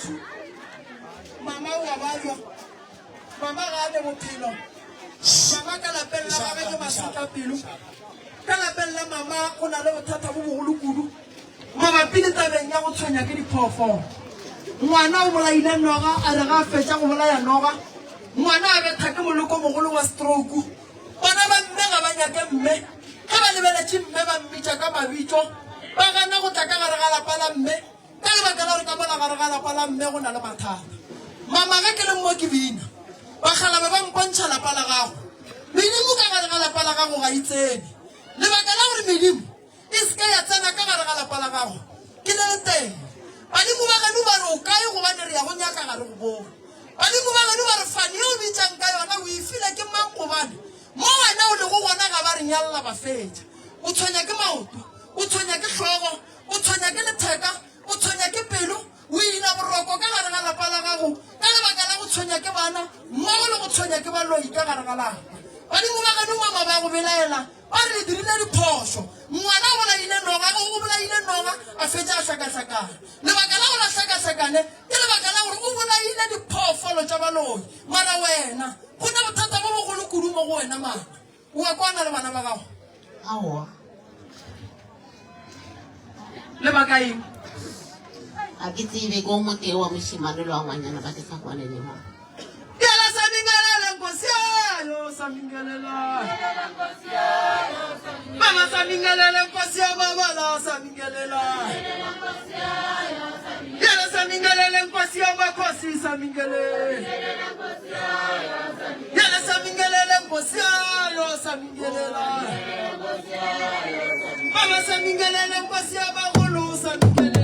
[SPEAKER 4] batho mama o a babja mama ga a ne bophelo mama ka lapeng la gage ke masetlapelo ka lapeng la mama go na le bothata bo bogolo kudu mabapi le tabeng ya go tshwenya ke diphoofolo ngwana o bolaile noga a re ga a fetša go bolaya noga ngwana a betha ke moloko mogolo wa stroke bana ba mme ga ba nyake mme ge ba lebeletše mme ba mmitša ka mabitso ba gana go tla ka gare ga lapa la mme Ka lebaka la gore ka mola gare ga lapa la mme go na le mathata. Mama ge ke le mo ke bina, bakgalabje ba mpontšha lapa la gago. Medimo ka gare ga lapa la gago ga e tsene. Lebaka la gore medimo e se ke ya tsena ka gare ga lapa la gago ke le letee. Badimo ba geno ba re o kae gobane re ya go nyaka ga re go bone. Badimo ba geno ba re fane ye o bitšang ka yona o e file ke mang gobane mo wena o lego gona ga ba re nyalla ba fetša. O tshwenya ke maoto, o tshwenya ke hlogo, O tshwenya ke letheka, o tshwenya ke pelo, o ila boroko ka gare ga lapa la gago ka lebaka la go tshwenya ke bana mmogo le go tshwenya ke baloi ka gare ga lapa. Badimo ba geno mama ba go belaela ba re le dirile diphošo. Ngwana o bolaile noga, o bolaile noga a fetša a hlakahlakana. Lebaka la gore a hlakahlakane ke lebaka la gore o bolaile diphoofolo tša baloi. Mara wena go na bothata bo bogolo kudu mo go wena mama. O a kwana le bana ba gago?
[SPEAKER 8] Aowa.
[SPEAKER 4] Lebaka eng?
[SPEAKER 8] Ga ke tsebe ko motee wa mošemane le wa ngwanyana ba ke sa kwane le bona.
[SPEAKER 4] Yala samingelela nkosi yayo samingelela. Mama samingelela nkosi ya mabala samingelela. Yala samingelela nkosi ya makhosi samingelela. Yala samingelela nkosi yayo samingelela. Mama samingelela nkosi ya bagolo samingelela.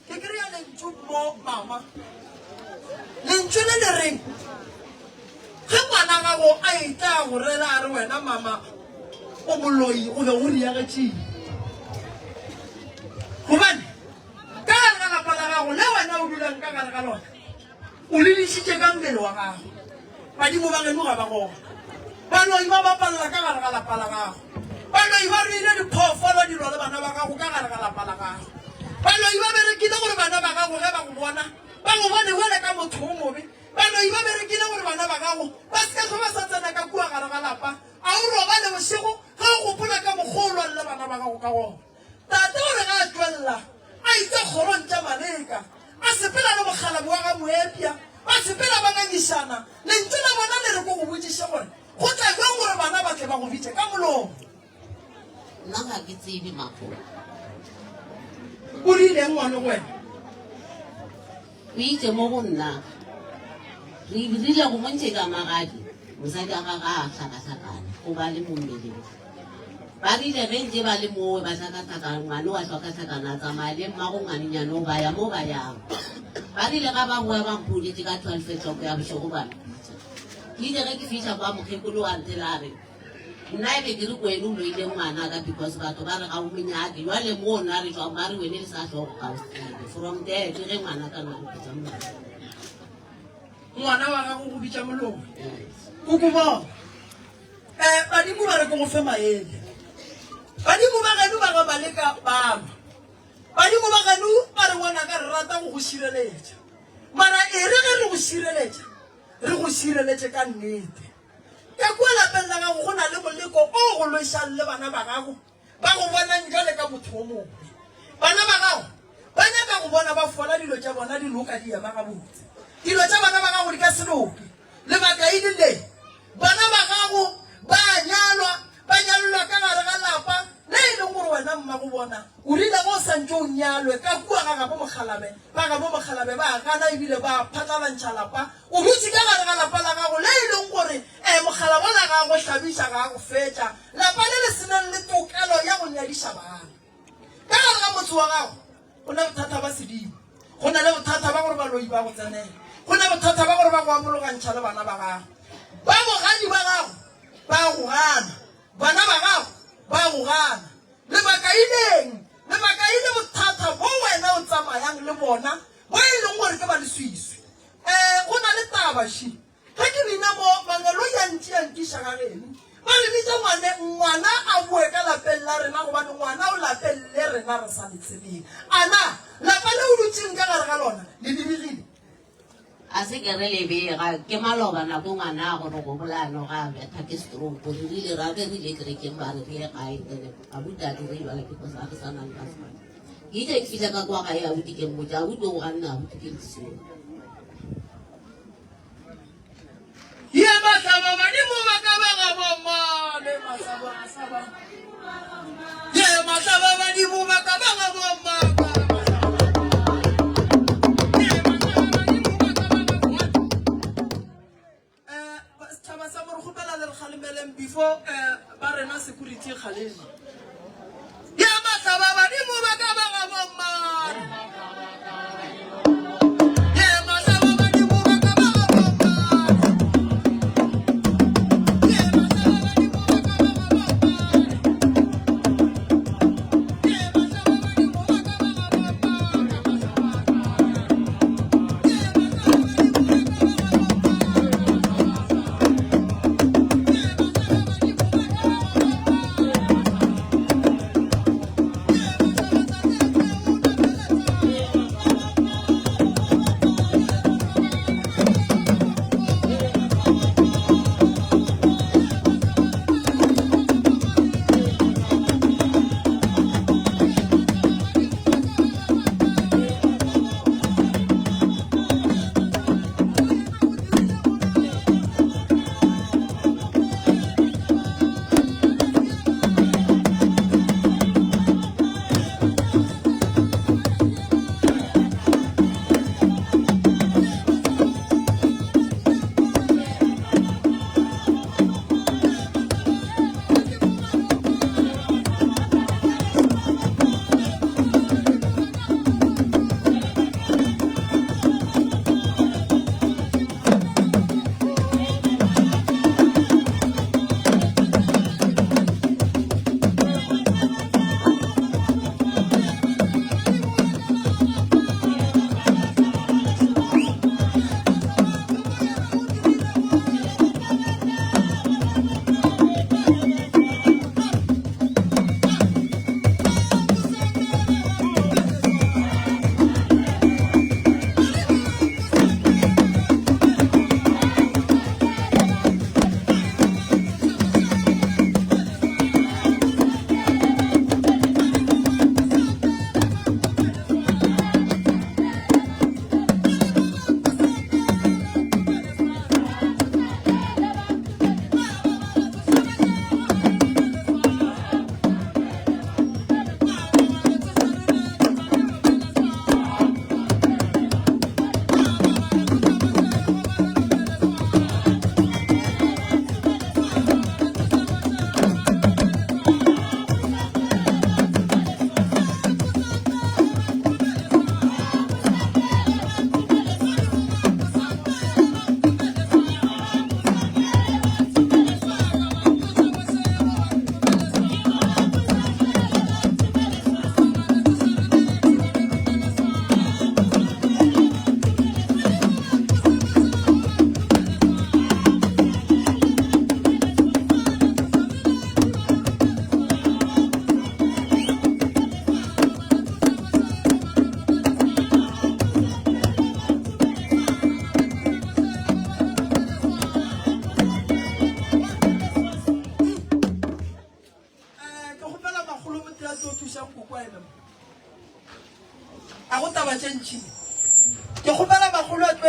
[SPEAKER 4] Ke kry-a lentšu mo mama lentšu le le reng ge ngwana gago a etla go rera a re wena mama o moloi o be o riagetšeng gobane ka gare ga lapa la gago le wena o dulang ka gare ga lona o le dišitše ka mmele wa gago. Badimo ba geno ga ba gona. Baloi ba bapalela ka gare ga lapa la gago. Baloi ba ruile diphoofolo di lwa le bana ba gago ka gare ga lapa la gago. Baloi ba berekile gore bana ba gago ge ba go bona, ba go bone bjale ka motho o mobe. Baloi ba berekile gore bana ba gago ba se ka hlwa ba sa tsena ka kua gare ga lapa. A o robale bošego ge o gopola ka mokgwa o lwang le bana ba gago ka gona. Tate o re ge a tšwelela a itše kgorong tša Maleka, a sepela le mokgalabje wa ga Moepša, ba sepela ba ngangišana. Lentšu la bona le re ko go botšiše gore go tla bjang gore bana ba tle ba go bitše ka molomo.
[SPEAKER 8] Nna ga ke tsebe makgolo.
[SPEAKER 4] O rileng ngwane go wena?
[SPEAKER 8] O itše mo go nna, Re rile go mo ntšhetša magadi, mosadi wa gagwe a hlakahlakana, o ba le mo mmeleng. Ba rile ge ntše ba le mowe ba hlakahlakana, ngwane wa hlakahlakana a tsamaya le mmago ngwanenyana o ba ya mo ba yang. Ba rile ga ba boa ba mphounetše ka 12 o'clock ya bošego ba mpitša. Ke ile ge ke fihla kwa mokgekolo wa nthela a re, Nna e be ke re kwene o loile ngwana ka because batho ba re ga o monyake jwale mo nna re jwang ba re wene le sa hlogo ga o tsebe from there ke ge ngwana ka nna mpitsa moloi.
[SPEAKER 4] Ngwana wa gago go bitša moloi. Koko bona. Eh badimo ba re ke go fe maele. Badimo ba geno ba ga ba leka ba lwa. Badimo ba geno ba re ngwana ka re rata go go šireletša. Mara e re ge re go šireletša re go šireletše ka nnete. Ka kua lapeng la gago go na le moleko o go lwešang le bana ba gago ba go bonang bjale ka motho o mobe. Bana ba gago ba nyaka go bona ba fola dilo tša bona di loka di ema gabotse. Dilo tša bana ba gago di ka se loke. Lebaka e le le, bana ba gago ba a nyalwa, ba nyalelwa ka gare ga lapa le e leng gore wena mmago bona o rile ge o sa ntše o nyalwe ka kua ga gabo mokgalabje, ba gabo mokgalabje ba a gana ebile ba phatlalantšha lapa. O dutše ka gare ga lapa la gago le e leng gore um mogala wola ga a go hlabiša, ga a go fetša, lapa le le se nang le tokelo ya go nyadiša bana. Ka gare ga motse wa gago go na bothata ba sedimo, go na le bothata ba gore baloi ba go tsenela, go na bothata ba gore ba go amologantšha le bana ba gago. Ba bogadi ba gago ba go gana, bana ba gago ba go gana. Lebaka e leng? Lebaka e le bothata bo wena o tsamayang le bona bo e leng gore ke ba leswiswi. Ee, go na le taba še. Ge ke bina mo, mangeloi a ntšea nkiša ga geno. Ba re bitša ngwane, ngwana a boe ka lapeng la rena, gobane ngwana o lapeng le rena re sa le tsebeng. A na lapa le o dutšeng ka gare ga lona le lebegile?
[SPEAKER 8] A se ke re le bega, ke maloba nako ngwana a gore go bolaya noga a betha ke stroke. Re rile ra be re ile kerekeng ba re re ye gae, then abuti a dire jwale because ga re sa na le basadi. Ke ile ke fihla ka kwa gae abuti ke mmotša, abuti o ganne abuti ke lesolo.
[SPEAKER 4] Ye mahlaba badimo ba ka ba ga bommane mahlaba mahlaba. Ye mahlaba badimo ba ka ba ga bommane. Eh, setšhaba sa mo re kgopela le re kgalemeleng before eh, ba rena security kgalema ya mahlaba badimo ba ka ba ga bommane. Ye mahlaba badimo ba ka ba ga bommane. Ye mahlaba badimo ba ka ba ga bommane. Ye mahlaba badimo ba ka ba ga bommane.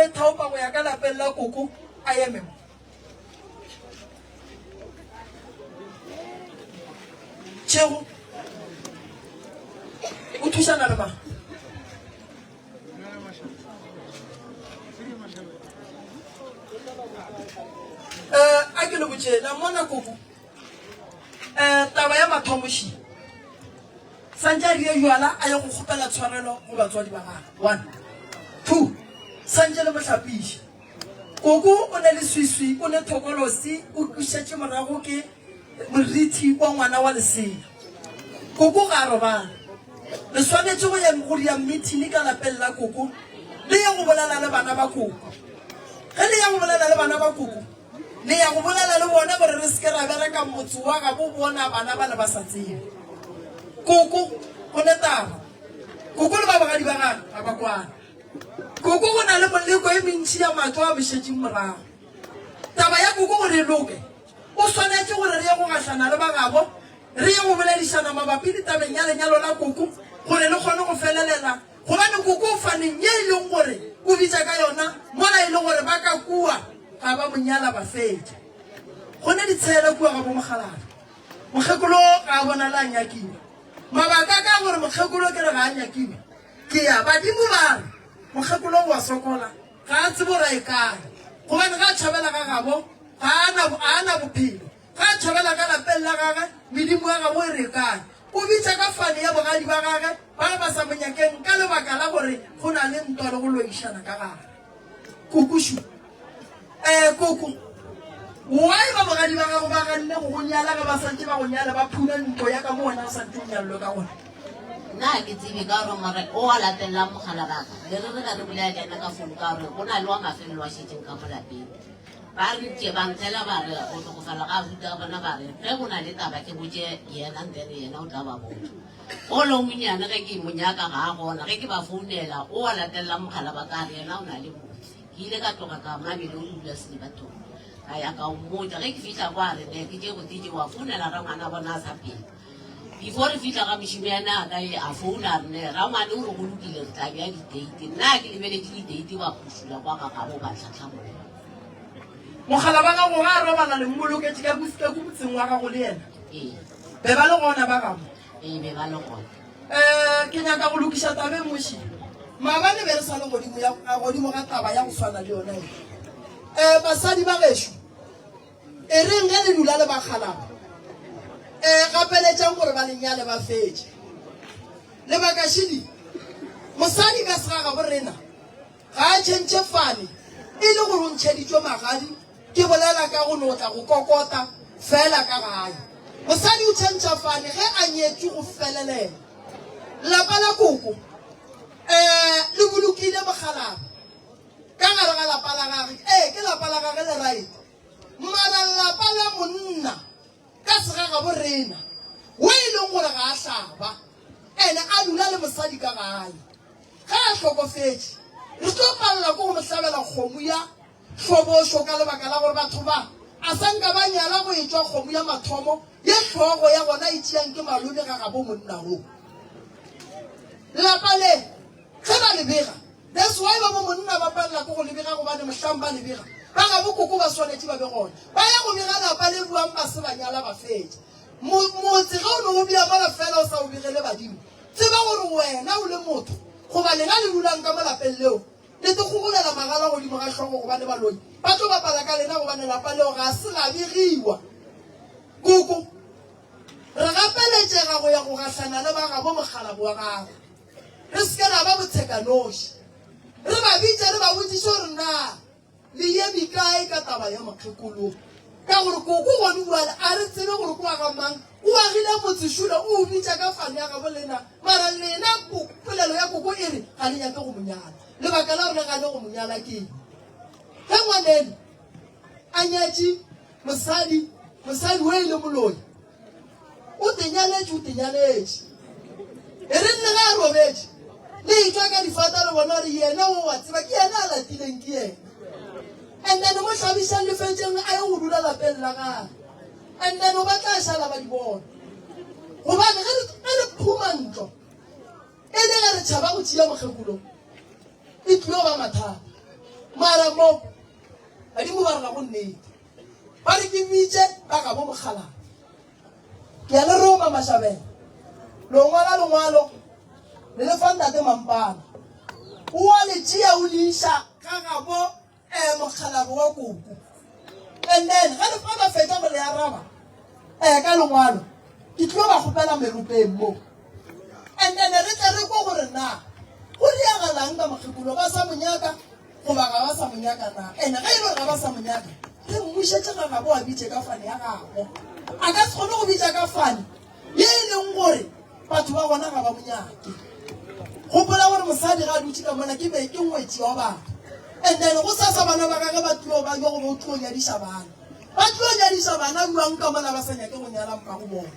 [SPEAKER 4] ba ithaopa go ya ka lapeng la koko a eme mo. Tšhego o thušana le mang? Eh, a ke le botše la mmona koko um taba ya mathomoši santse a rie jwala a ye go kgopela tshwarelo go batswadi ba gagwe one two santse le mohlapiše koko o ne le swiswi o ne thokolosi o tlošetše morago ke morithi wa ngwana wa lesea koko ga a robala le swanetše go ya go ria meeting ka lapeng la koko le ye go bolela le bana ba koko ge le ya go bolela le bana ba koko Le ya go bolela le bona gore re se ke ra bereka motse wa gabo bona bana ba le ba sa tsebe. Koko, go ne taba. Koko le ba bogadi ba gagwe ga ba kwane. Koko go na le moleko e mentši ya matlo a bošetšeng morago. Taba ya koko gore e loke, o swanetše gore re ye go gahlana le ba gabo, re ye go boledišana mabapi le tabeng ya lenyalo la koko gore le kgone go felelela Gobane koko o faneng ye e leng gore o bitša ka yona mola e le gore ba ka kua ga ba mo nyala ba fetša. Go ne ditshele kua ga bomokgalabje. Mokgekolo ga a bonale a nyakiwa. Mabaka a ka gore mokgekolo ke re ga a nyakiwe ke ya badimo ba re mokgekolo o a sokola ga a tsebe gore a ye kae gobane ga a tšhabela ga gabo ga a na bophelo. Ga a tšhabela ka lapeng la gagwe, medimo ya gabo e re kae? O bitša ka fane ya bogadi ba gagwe ba ba sa mo nyakeng ka lebaka la gore go na le ntwa le go loišana ka gare. Kokošu, Ee, koko, why ba bogadi ba gago ba ganne go go nyala ge ba santše ba go nyala ba phuna ntlo ya ka mo wena o santše o nyallwe ka gona?
[SPEAKER 8] Nna ga ke tsebe ka gore more o a latelelang mogala baka le re re ge re bolela le yena ka founu ka gore go na le wa mafelelo a šetšeng ka mo lapeng. Ba re tše ba ntlela ba re go hlokofala ga abuti a bona ba re ge go na le taba ke botše yena and then yena o tla ba botša. Ole o monnyane ge ke mo nyaka ga a gona ge ke ba founela o a latelela mogala ba ka re yena o na le botse. Ke ile ka tloga ka mabele o dula Selibathong ka ya ka o mmotša ge ke fihla kwa a re ne ke tše botse tše wa founela rangwana bona a sa phela. Before re fihla ga mošemane a ka e a founa a re ne rangwane o re go lokile re tla bea di-date. Nna ke lebeletše di-date ba phušula kwa ga gabo ba tlhatlhamola.
[SPEAKER 4] Mogala wa gago ga a robala le mmoloketše ka ka ku motseng wa gago le yena?
[SPEAKER 8] Ee.
[SPEAKER 4] Be ba le gona ba gabo?
[SPEAKER 8] Ee, be ba le gona.
[SPEAKER 4] Um ke nyaka go lokiša taba e nngwe še. Maabane be re sa le godimo ya godimo ga taba ya go swana le yona e. Um basadi ba gešo, e reng ge le dula le bakgalaba, um gapeletšang gore ba le nyale ba fetše. Lebaka šidi, mosadi ka segagabo rena Ga a tšhentšhe fane e le gore o ntšheditšwe magadi, ke bolela ka go no tla go kokota feela ka gae. Mosadi o tšhentšha fane ge a nyetšwe go felelela. Lapa la koko um le bolokile mokgalabje ka gare ga lapa la gage. Ee, ke lapa la gage le right. Mara lapa la monna ka segagabo rena wo e leng gore ga a hlaba ene a dula le mosadi ka gae. Ge a hlokofetše, re tlo palelwa ke go mo hlabela kgomo ya hlobošo ka lebaka la gore batho ba a sa nka ba nyala go etšwa kgomo ya mathomo ye hlogo ya gona e tšeang ke malome ga gabo monna wo. Lapa le ge ba le bega, that's why ba bo monna ba palela ke go le bega gobane mohlang ba le bega ba gabo koko ba swanetše ba be gona. Ba ya go bega lapa le buang ba se ba nyala ba fetša. Motse ge o no o bea mola fela o sa o begele badimo, Tseba gore wena o le motho, goba lena le dulang ka mo lapeng leo, le tlo gogolela magala godimo ga hlogo gobane baloi ba tlo bapala ka lena gobane lapa leo ga se la begiwa. Koko, re gapeletšega go ya go gahlana le ba gabo mokgalabo wa gago. Re se ke ra ba botshekanoši. Re ba bitše re ba botšiše gore na Le eme kae ka taba ya mokgekolo? Ka gore koko gone bjale a re tsebe gore ke wa ga mang. O agile motse šula o o bitša ka fane ya gabo lena. Mara lena polelo ya koko e re ga le nyake go mo nyala. Lebaka la gore le gane go mo nyala ke eng? Ge ngwaneno a nyetše mosadi, mosadi o e le moloi, O te nyaletše, o te nyaletše. E re nne ge a robetše, le etšwa ka difata le bona gore yena o wa tseba, ke yena a latileng ke yena. And then mo hlabišang le fetšeng a ye go dula lapeng la gage. And then o ba tla šala ba di bona. Gobane ge re phuma ntlo, e le ge re tšhaba go tšea mokgekolo, e tlilo ba mathata. Mara mo badimo ba re ga go nnete. Ba re ke bitše ba gabo mokgalabje. Ke a le roma Mashabela. Lo ngwala lengwalo le le fa ntate Mampana. O a le tšea o le iša ga gabo eh, mokgalabje wa koko. And then ge le fa ba fetša go le araba eh, ka lengwalo, ke tlo ba kgopela meropeng mo. And then re tle re kwe gore na go diagalang ka mokgekolo, ba sa mo nyaka goba ga ba sa mo nyaka na. And ge e le gore ga ba sa mo nyaka, re mmušetše ga gabo a bitše ka fane ya gabo. A ka se kgone go bitša ka fane ye e leng gore batho ba gona ga ba mo nyake. Gopola gore mosadi ga a dutše ka mola ke be ke ngwetši wa batho. And then go sasa bana ba gage ba tlo ba yo go bo tlo nyadiša bana. Ba tlo nyadiša bana jwang ka mola ba sa nyake go nyala mmago bona.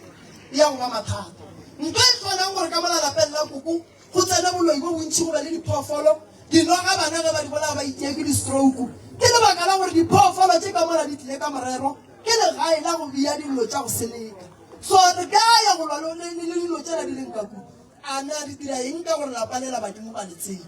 [SPEAKER 4] E ya go ba mathata. Ntho e hlonang gore ka mola lapeng la koko go tsene boloi bo bontši go be le diphoofolo, dinoga bana ge ba di bolaya ba itia ke di-stroke. Ke lebaka la gore diphoofolo tše ka mola di tlile ka morero, ke legae la go bea dilo tša go seleka. So re ka ya go lwa le dilo tšela di leng ka kua. A na re dira eng ka gore lapa le la badimo ba le tsebe?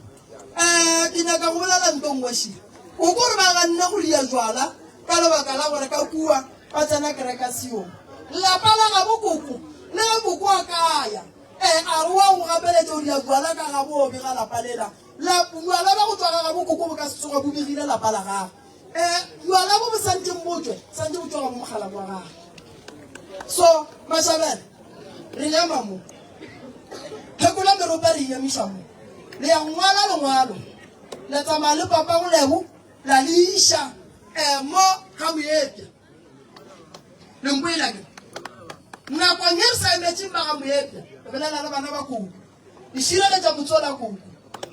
[SPEAKER 4] Um ke nyaka go bolela nto nngwe še. O ko re ba ganne go ria jwala ka lebaka la gore ka kua ba tsena kereka Sione. Lapa la gabo koko le ge koko a ka ya um a re wa go gapeletša go ria jwala ka gabo o bega lapa lela. La jwala ba go tšwa ga gabo koko bo ka se tsoga bo begile lapa la gagwe. Um jwala bo bo santšeng bo tšwe santše bo tšwa ga bo mogala wa gagwe. So Mashabela re ema mo. Phekola meropa re emiša mo. Le ya ngwala lengwalo la tsamaya le papa go Lebo la le iša eh, mo ga Moepja. Le nkwela ke nakong e re sa emetšeng ba ga Moepja, re bolela le bana ba koko. Re šireletša motsola koko.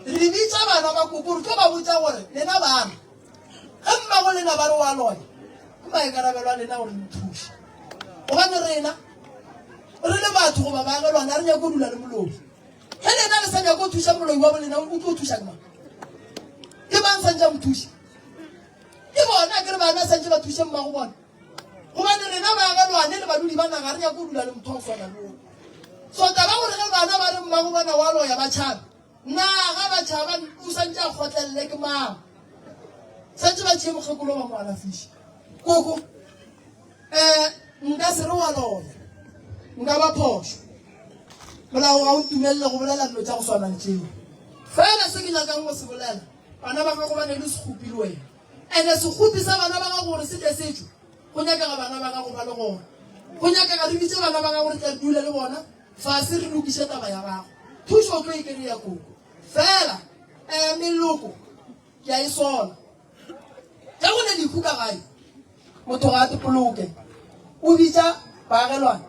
[SPEAKER 4] Re bitša bana ba koko re tlo ba botša gore lena bana ge mmago lena ba re wa loya ke maikarabelo a lena gore le nthuše. Gobane rena re le batho goba baagelwane a re nyake go dula le moloi. Ge lena le sa nyake go thuša moloi wa bolena o tlo thuša ke mang? Ke mang santše a mo thuša? Ke bona ke re bana santše ba thuše mmago bona. Gobane rena baagelwane le badudi ba naga re nyake go dula le motho wa go swana le o. So taba gore ge bana ba re mmago bona wa loya ba tšhabe, na ga ba tšhaba o santše a kgotlelele ke mang? Santše ba tšee mokgekolo ba mo alafiše. Koko, um nka se re wa loya, nka ba phošo. Molao ga o ntumelele go bolela dilo tša go swana le tšeo. Fela se ke nyakang go se bolela, bana ba gago ba ne le sekgopi le wena. Ene sekgopi sa bana ba gago gore se tle se tšwe, go nyakega bana ba gago ba le gona. Go nyakega re bitše bana ba gago re tle re dule le bona fase re lokiše taba ya gago. Thušo o tlo e kry-a koko. Fela um meloko ke a e sola. Ge go ne lehu ka gae, motho ga a topoloke. O bitša baagelwane,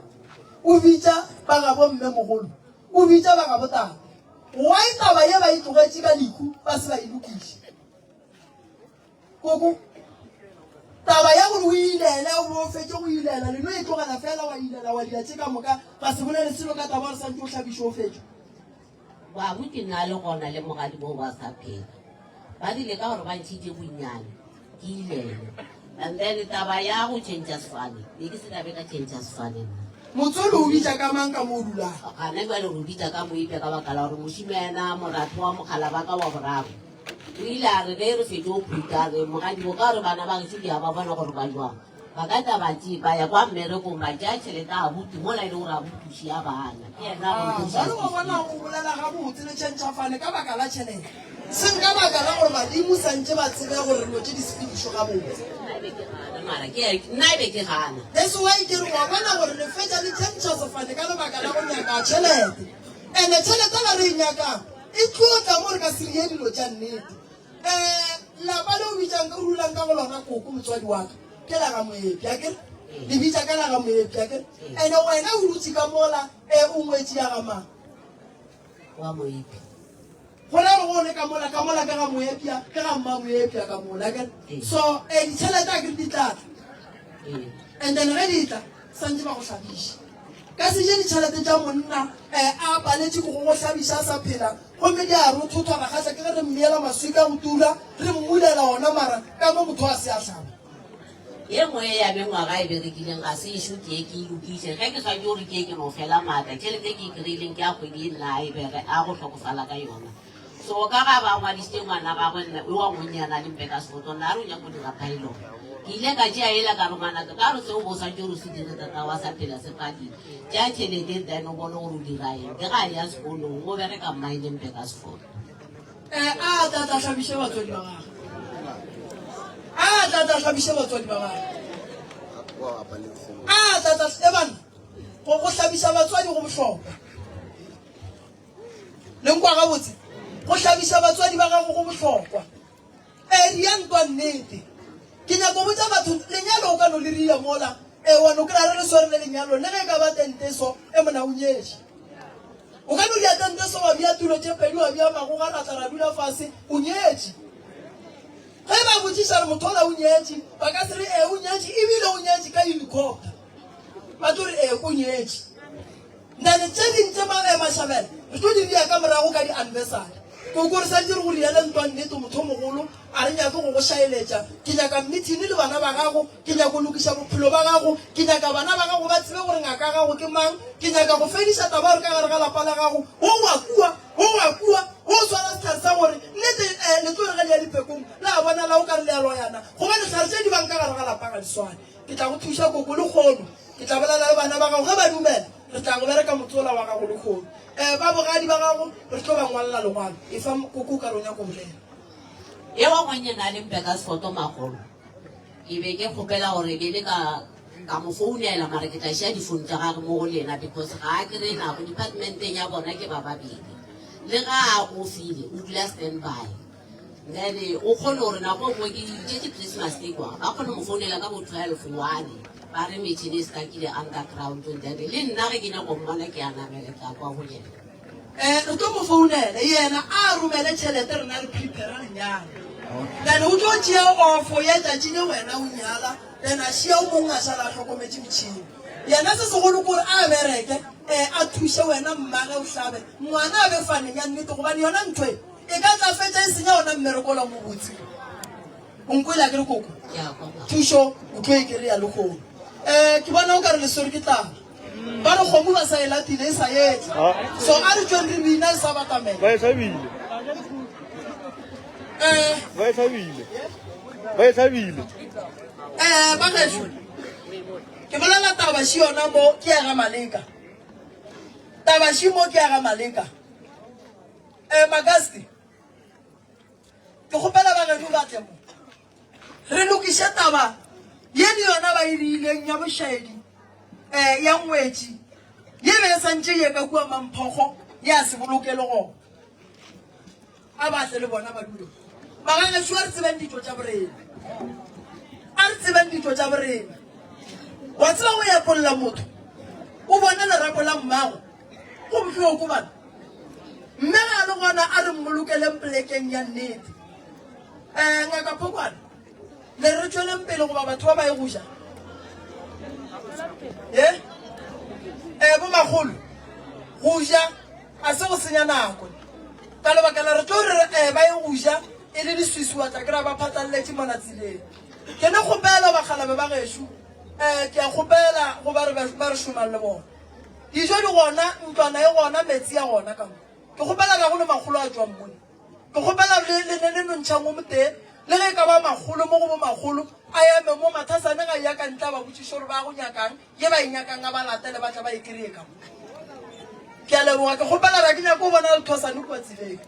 [SPEAKER 4] o bitša ba gabo mmemogolo, o bitša ba gabo tate. Why taba ye ba e tlogetše ka lehu ba se ba e lokiše? Koko, taba ya gore o ilele, o bo o fetše go ilela, le no e tlogela fela wa ilela wa dira tše ka moka, ba se bolele selo ka taba gore santše o hlabiše o fetše.
[SPEAKER 8] Bahu ke na le gona le mogadi bo ba sa phela. Ba rile ka gore ba ntšhitše bonnyane, ke ilele. And then taba ya go tšhentšha sefane, be ke se ka be ka tšhentšha sefane nna.
[SPEAKER 4] Motswadi o bitša ka mang ka mo o dulang?
[SPEAKER 8] Gana bjale re o bitša ka Moipe ka baka la gore mošimana moratho wa mogala ba ka wa boraro o ile a re ge re fetše go phutha a re mogadi o ka re bana ba gešo ke a ba bona gore ba jwang ba ka tla ba tše ba ya kwa mmerekong ba tšea tšhelete a abuti mola e le gore abuti o šia bana ke yena a go nthuša
[SPEAKER 4] Jwale wa bona go bolela gabotse le tšhentšhafane ka baka la tšhelete seng ka baka la gore badimo santše ba tsebe gore dilo tše di sepedišwe gabotse.
[SPEAKER 8] Nna e be ke gana mara ke nna e be ke gana.
[SPEAKER 4] That's why ke re wa bona gore le fetša le tšhentšha sefane ka lebaka la go nyaka tšhelete. Ene tšhelete la re e nyakang E tlo tla mo re ka se rie dilo tša nnete. Um lapa le o bitšang o dulang ka go lona koko motswadi wa ka ke la ga Moepi akere? Le bitša ka la ga Moepi akere? Ene wena o dutše ka mola e o ngwetši ya ga mang?
[SPEAKER 8] Wa Moepi.
[SPEAKER 4] Go ra gore go le ka mola ka mola ka ga Moepi ke ga mma Moepi ka mola akere? So eh ditšhelete akere di tla tla. And then ge di tla santše ba go hlabiša. Ka se je ditšhelete tša monna eh, a paletše ke go go hlabiša a sa phela, gomme di a rothothwa ra kgahla ke ge re mmeela maswika go tura, re mmulela ona mara ka mo motho a se a hlaba.
[SPEAKER 8] Ye nngwe ya mengwaga e berekileng ga se ešo ke ye ke e lokiše. Ge ke swanetše gore ke ye ke no fela maatla, tšhelete e ke e kry-ileng ke ya kgwedi e nna a e bere a go hlokofala ka yona. So ka ga ba ngwadišitše ngwana gagwe nna o wa monnyane a le Mpekasfoto, nna a re o nyaka go dira pilot. Ke ile ka tšea yela ka re ngwanaka ka re seo bo swanetše gore o se dire tata wa sa phela se padile. Tšea tšhelete then o bone gore o dira eng. Ke ga a ya sekolong o bereka mine Mpekasfoto.
[SPEAKER 4] Eh, a tla tla hlabiše batswadi ba gagwe. A tla tla hlabiše batswadi ba gagwe. A tla tla e bana go go hlabiša batswadi go bohlokwa. Le nkwa gabotse? Go hlabiša batswadi ba gago go bohlokwa. Ee, ria ntwa nnete. Ke nyako go botša batho, lenyalo o ka no le ria mola, ee, wa no kry-a re le swere le lenyalo, le ge e ka ba tente so, e mona o nyetše. O ka no ria tente so, wa bea tulo tše pedi, wa bea magoga, ra tla ra dula fase, o nyetše. Ge ba botšiša re motho ola o nyetše, ba ka se re ee o nyetše, ebile o nyetše ka helicopter. Ba tlo re ee o nyetše. Then tše ding tše ma, Mashabela re tlo di ria ka morago ka di anniversary. Koko re santše re go riele ntwa nnete motho o mogolo a re nyake go go šaeletša. Ke nyaka mmithini le bana ba gago, ke nyaka go lokiša bophelo ba gago, ke nyaka bana ba gago ba tsebe gore ngaka ya gago ke mang, ke nyaka go fediša taba ya gore ka gare ga lapa la gago wo wa kua, wo wa kua, wo swara sehlare sa gore nnete eh, le tlo re ge le ya dipekong la bonala o ka re le a loyana gobane dihlare tše di bang ka gare ga lapa ga di swane. Ke tla go thuša koko lehono. Ke tla bolela le bana ba gago. Ge ba dumela, re tla go bereka motsola wa gago lehono. Um ba bogadi ba gago re tlo ba ngwalela lengwalo. Efa koko o ka re o nyaka go bolela.
[SPEAKER 8] Ye wa ngwannyana a leng Burgersfort makgolo. Ke be ke kgopela gore be le ka ka mo founela mara ke tla šia difounu tša gage mo go lena because ga a kry-e nako departmenteng ya bona ke ba babedi le ga a ofile o dula stand by. Then o kgone gore nako nngwe ke tšetše Christmas day kwa ba kgone mo founela ka bo 12 one ba re metšhini e stakile underground then le nna ge ke nyako mmona ke a namele ke a kwa go yena.
[SPEAKER 4] Eh, re tlo mo founela yena a romele tšhelete rena re prepare lenyalo then o tlo tšea ofo ya tšatši le wena o nyala then a šia o mongwe a šala a hlokometše metšhini yena se segolo kore a bereke um a thuše wena mmage o hlabe ngwana a be faneng ya nnete gobane yona ntho e E ka tla fetša e senya ona mmereko ola mobotse. O nkwele a ke re koko? Thušo o tlo e kry-a lehono. Um ke bona o ka re le swere ke tlala. Ba re kgomo ba sa e latile e sa etla. So a re tšweng re bina e sa batamela.
[SPEAKER 1] Ba e hlabile.
[SPEAKER 4] Um
[SPEAKER 1] Ba e hlabile. Ba e hlabile.
[SPEAKER 4] Um ba gešo ke bolela taba še yona mo ke ya ga Maleka. Taba še mo ke ya ga Maleka. Eh, Magasti, ke kgopela ba geno ba tle mo. Re lokiše taba ye le yona ba e diileng ya bošaedi eh, ya ngwetši ye be e santše ye ka kua Mamphokgo ya se boloke le gona. A ba tle le bona ba dule. Magagešo a re tsebeng ditšo tša borena. A re tsebeng ditšo tša borena. Wa tseba go epolla motho o bone lerapo la mmago Go bohloko bana. Mme ga a le gona a re mmolokeleng polekeng ya nnete. Um Ngaka Phokwane, le re tšweleng pele goba batho ba ba ye go ja? Ye? Um bomakgolo, go ja a se go senya nako. Ka lebaka la re tlo re um ba ye go ja e le leswiswi wa tla kry-a ba phatlalletše mola tseleng. Ke ne kgopela bakgalabe ba gešo, um ke a kgopela go ba re ba re šomang le bona. Dijo di gona, ntlwana e gona, meetse a gona ka mo. Ke kgopela rago le makgolo a tšwang mone. Ke kgopela le le ne le no ntšhang o motee, le ge e ka ba makgolo mo go bo makgolo, a eme mo, Mathasane ga eya ka ntle a ba botšiše gore ba ya go nyakang, ye ba e nyakang a ba latele ba tle ba e kreye ka mo. Ke a leboga. Ke kgopela ra ke nyake go bona Lethosane kua tseleng.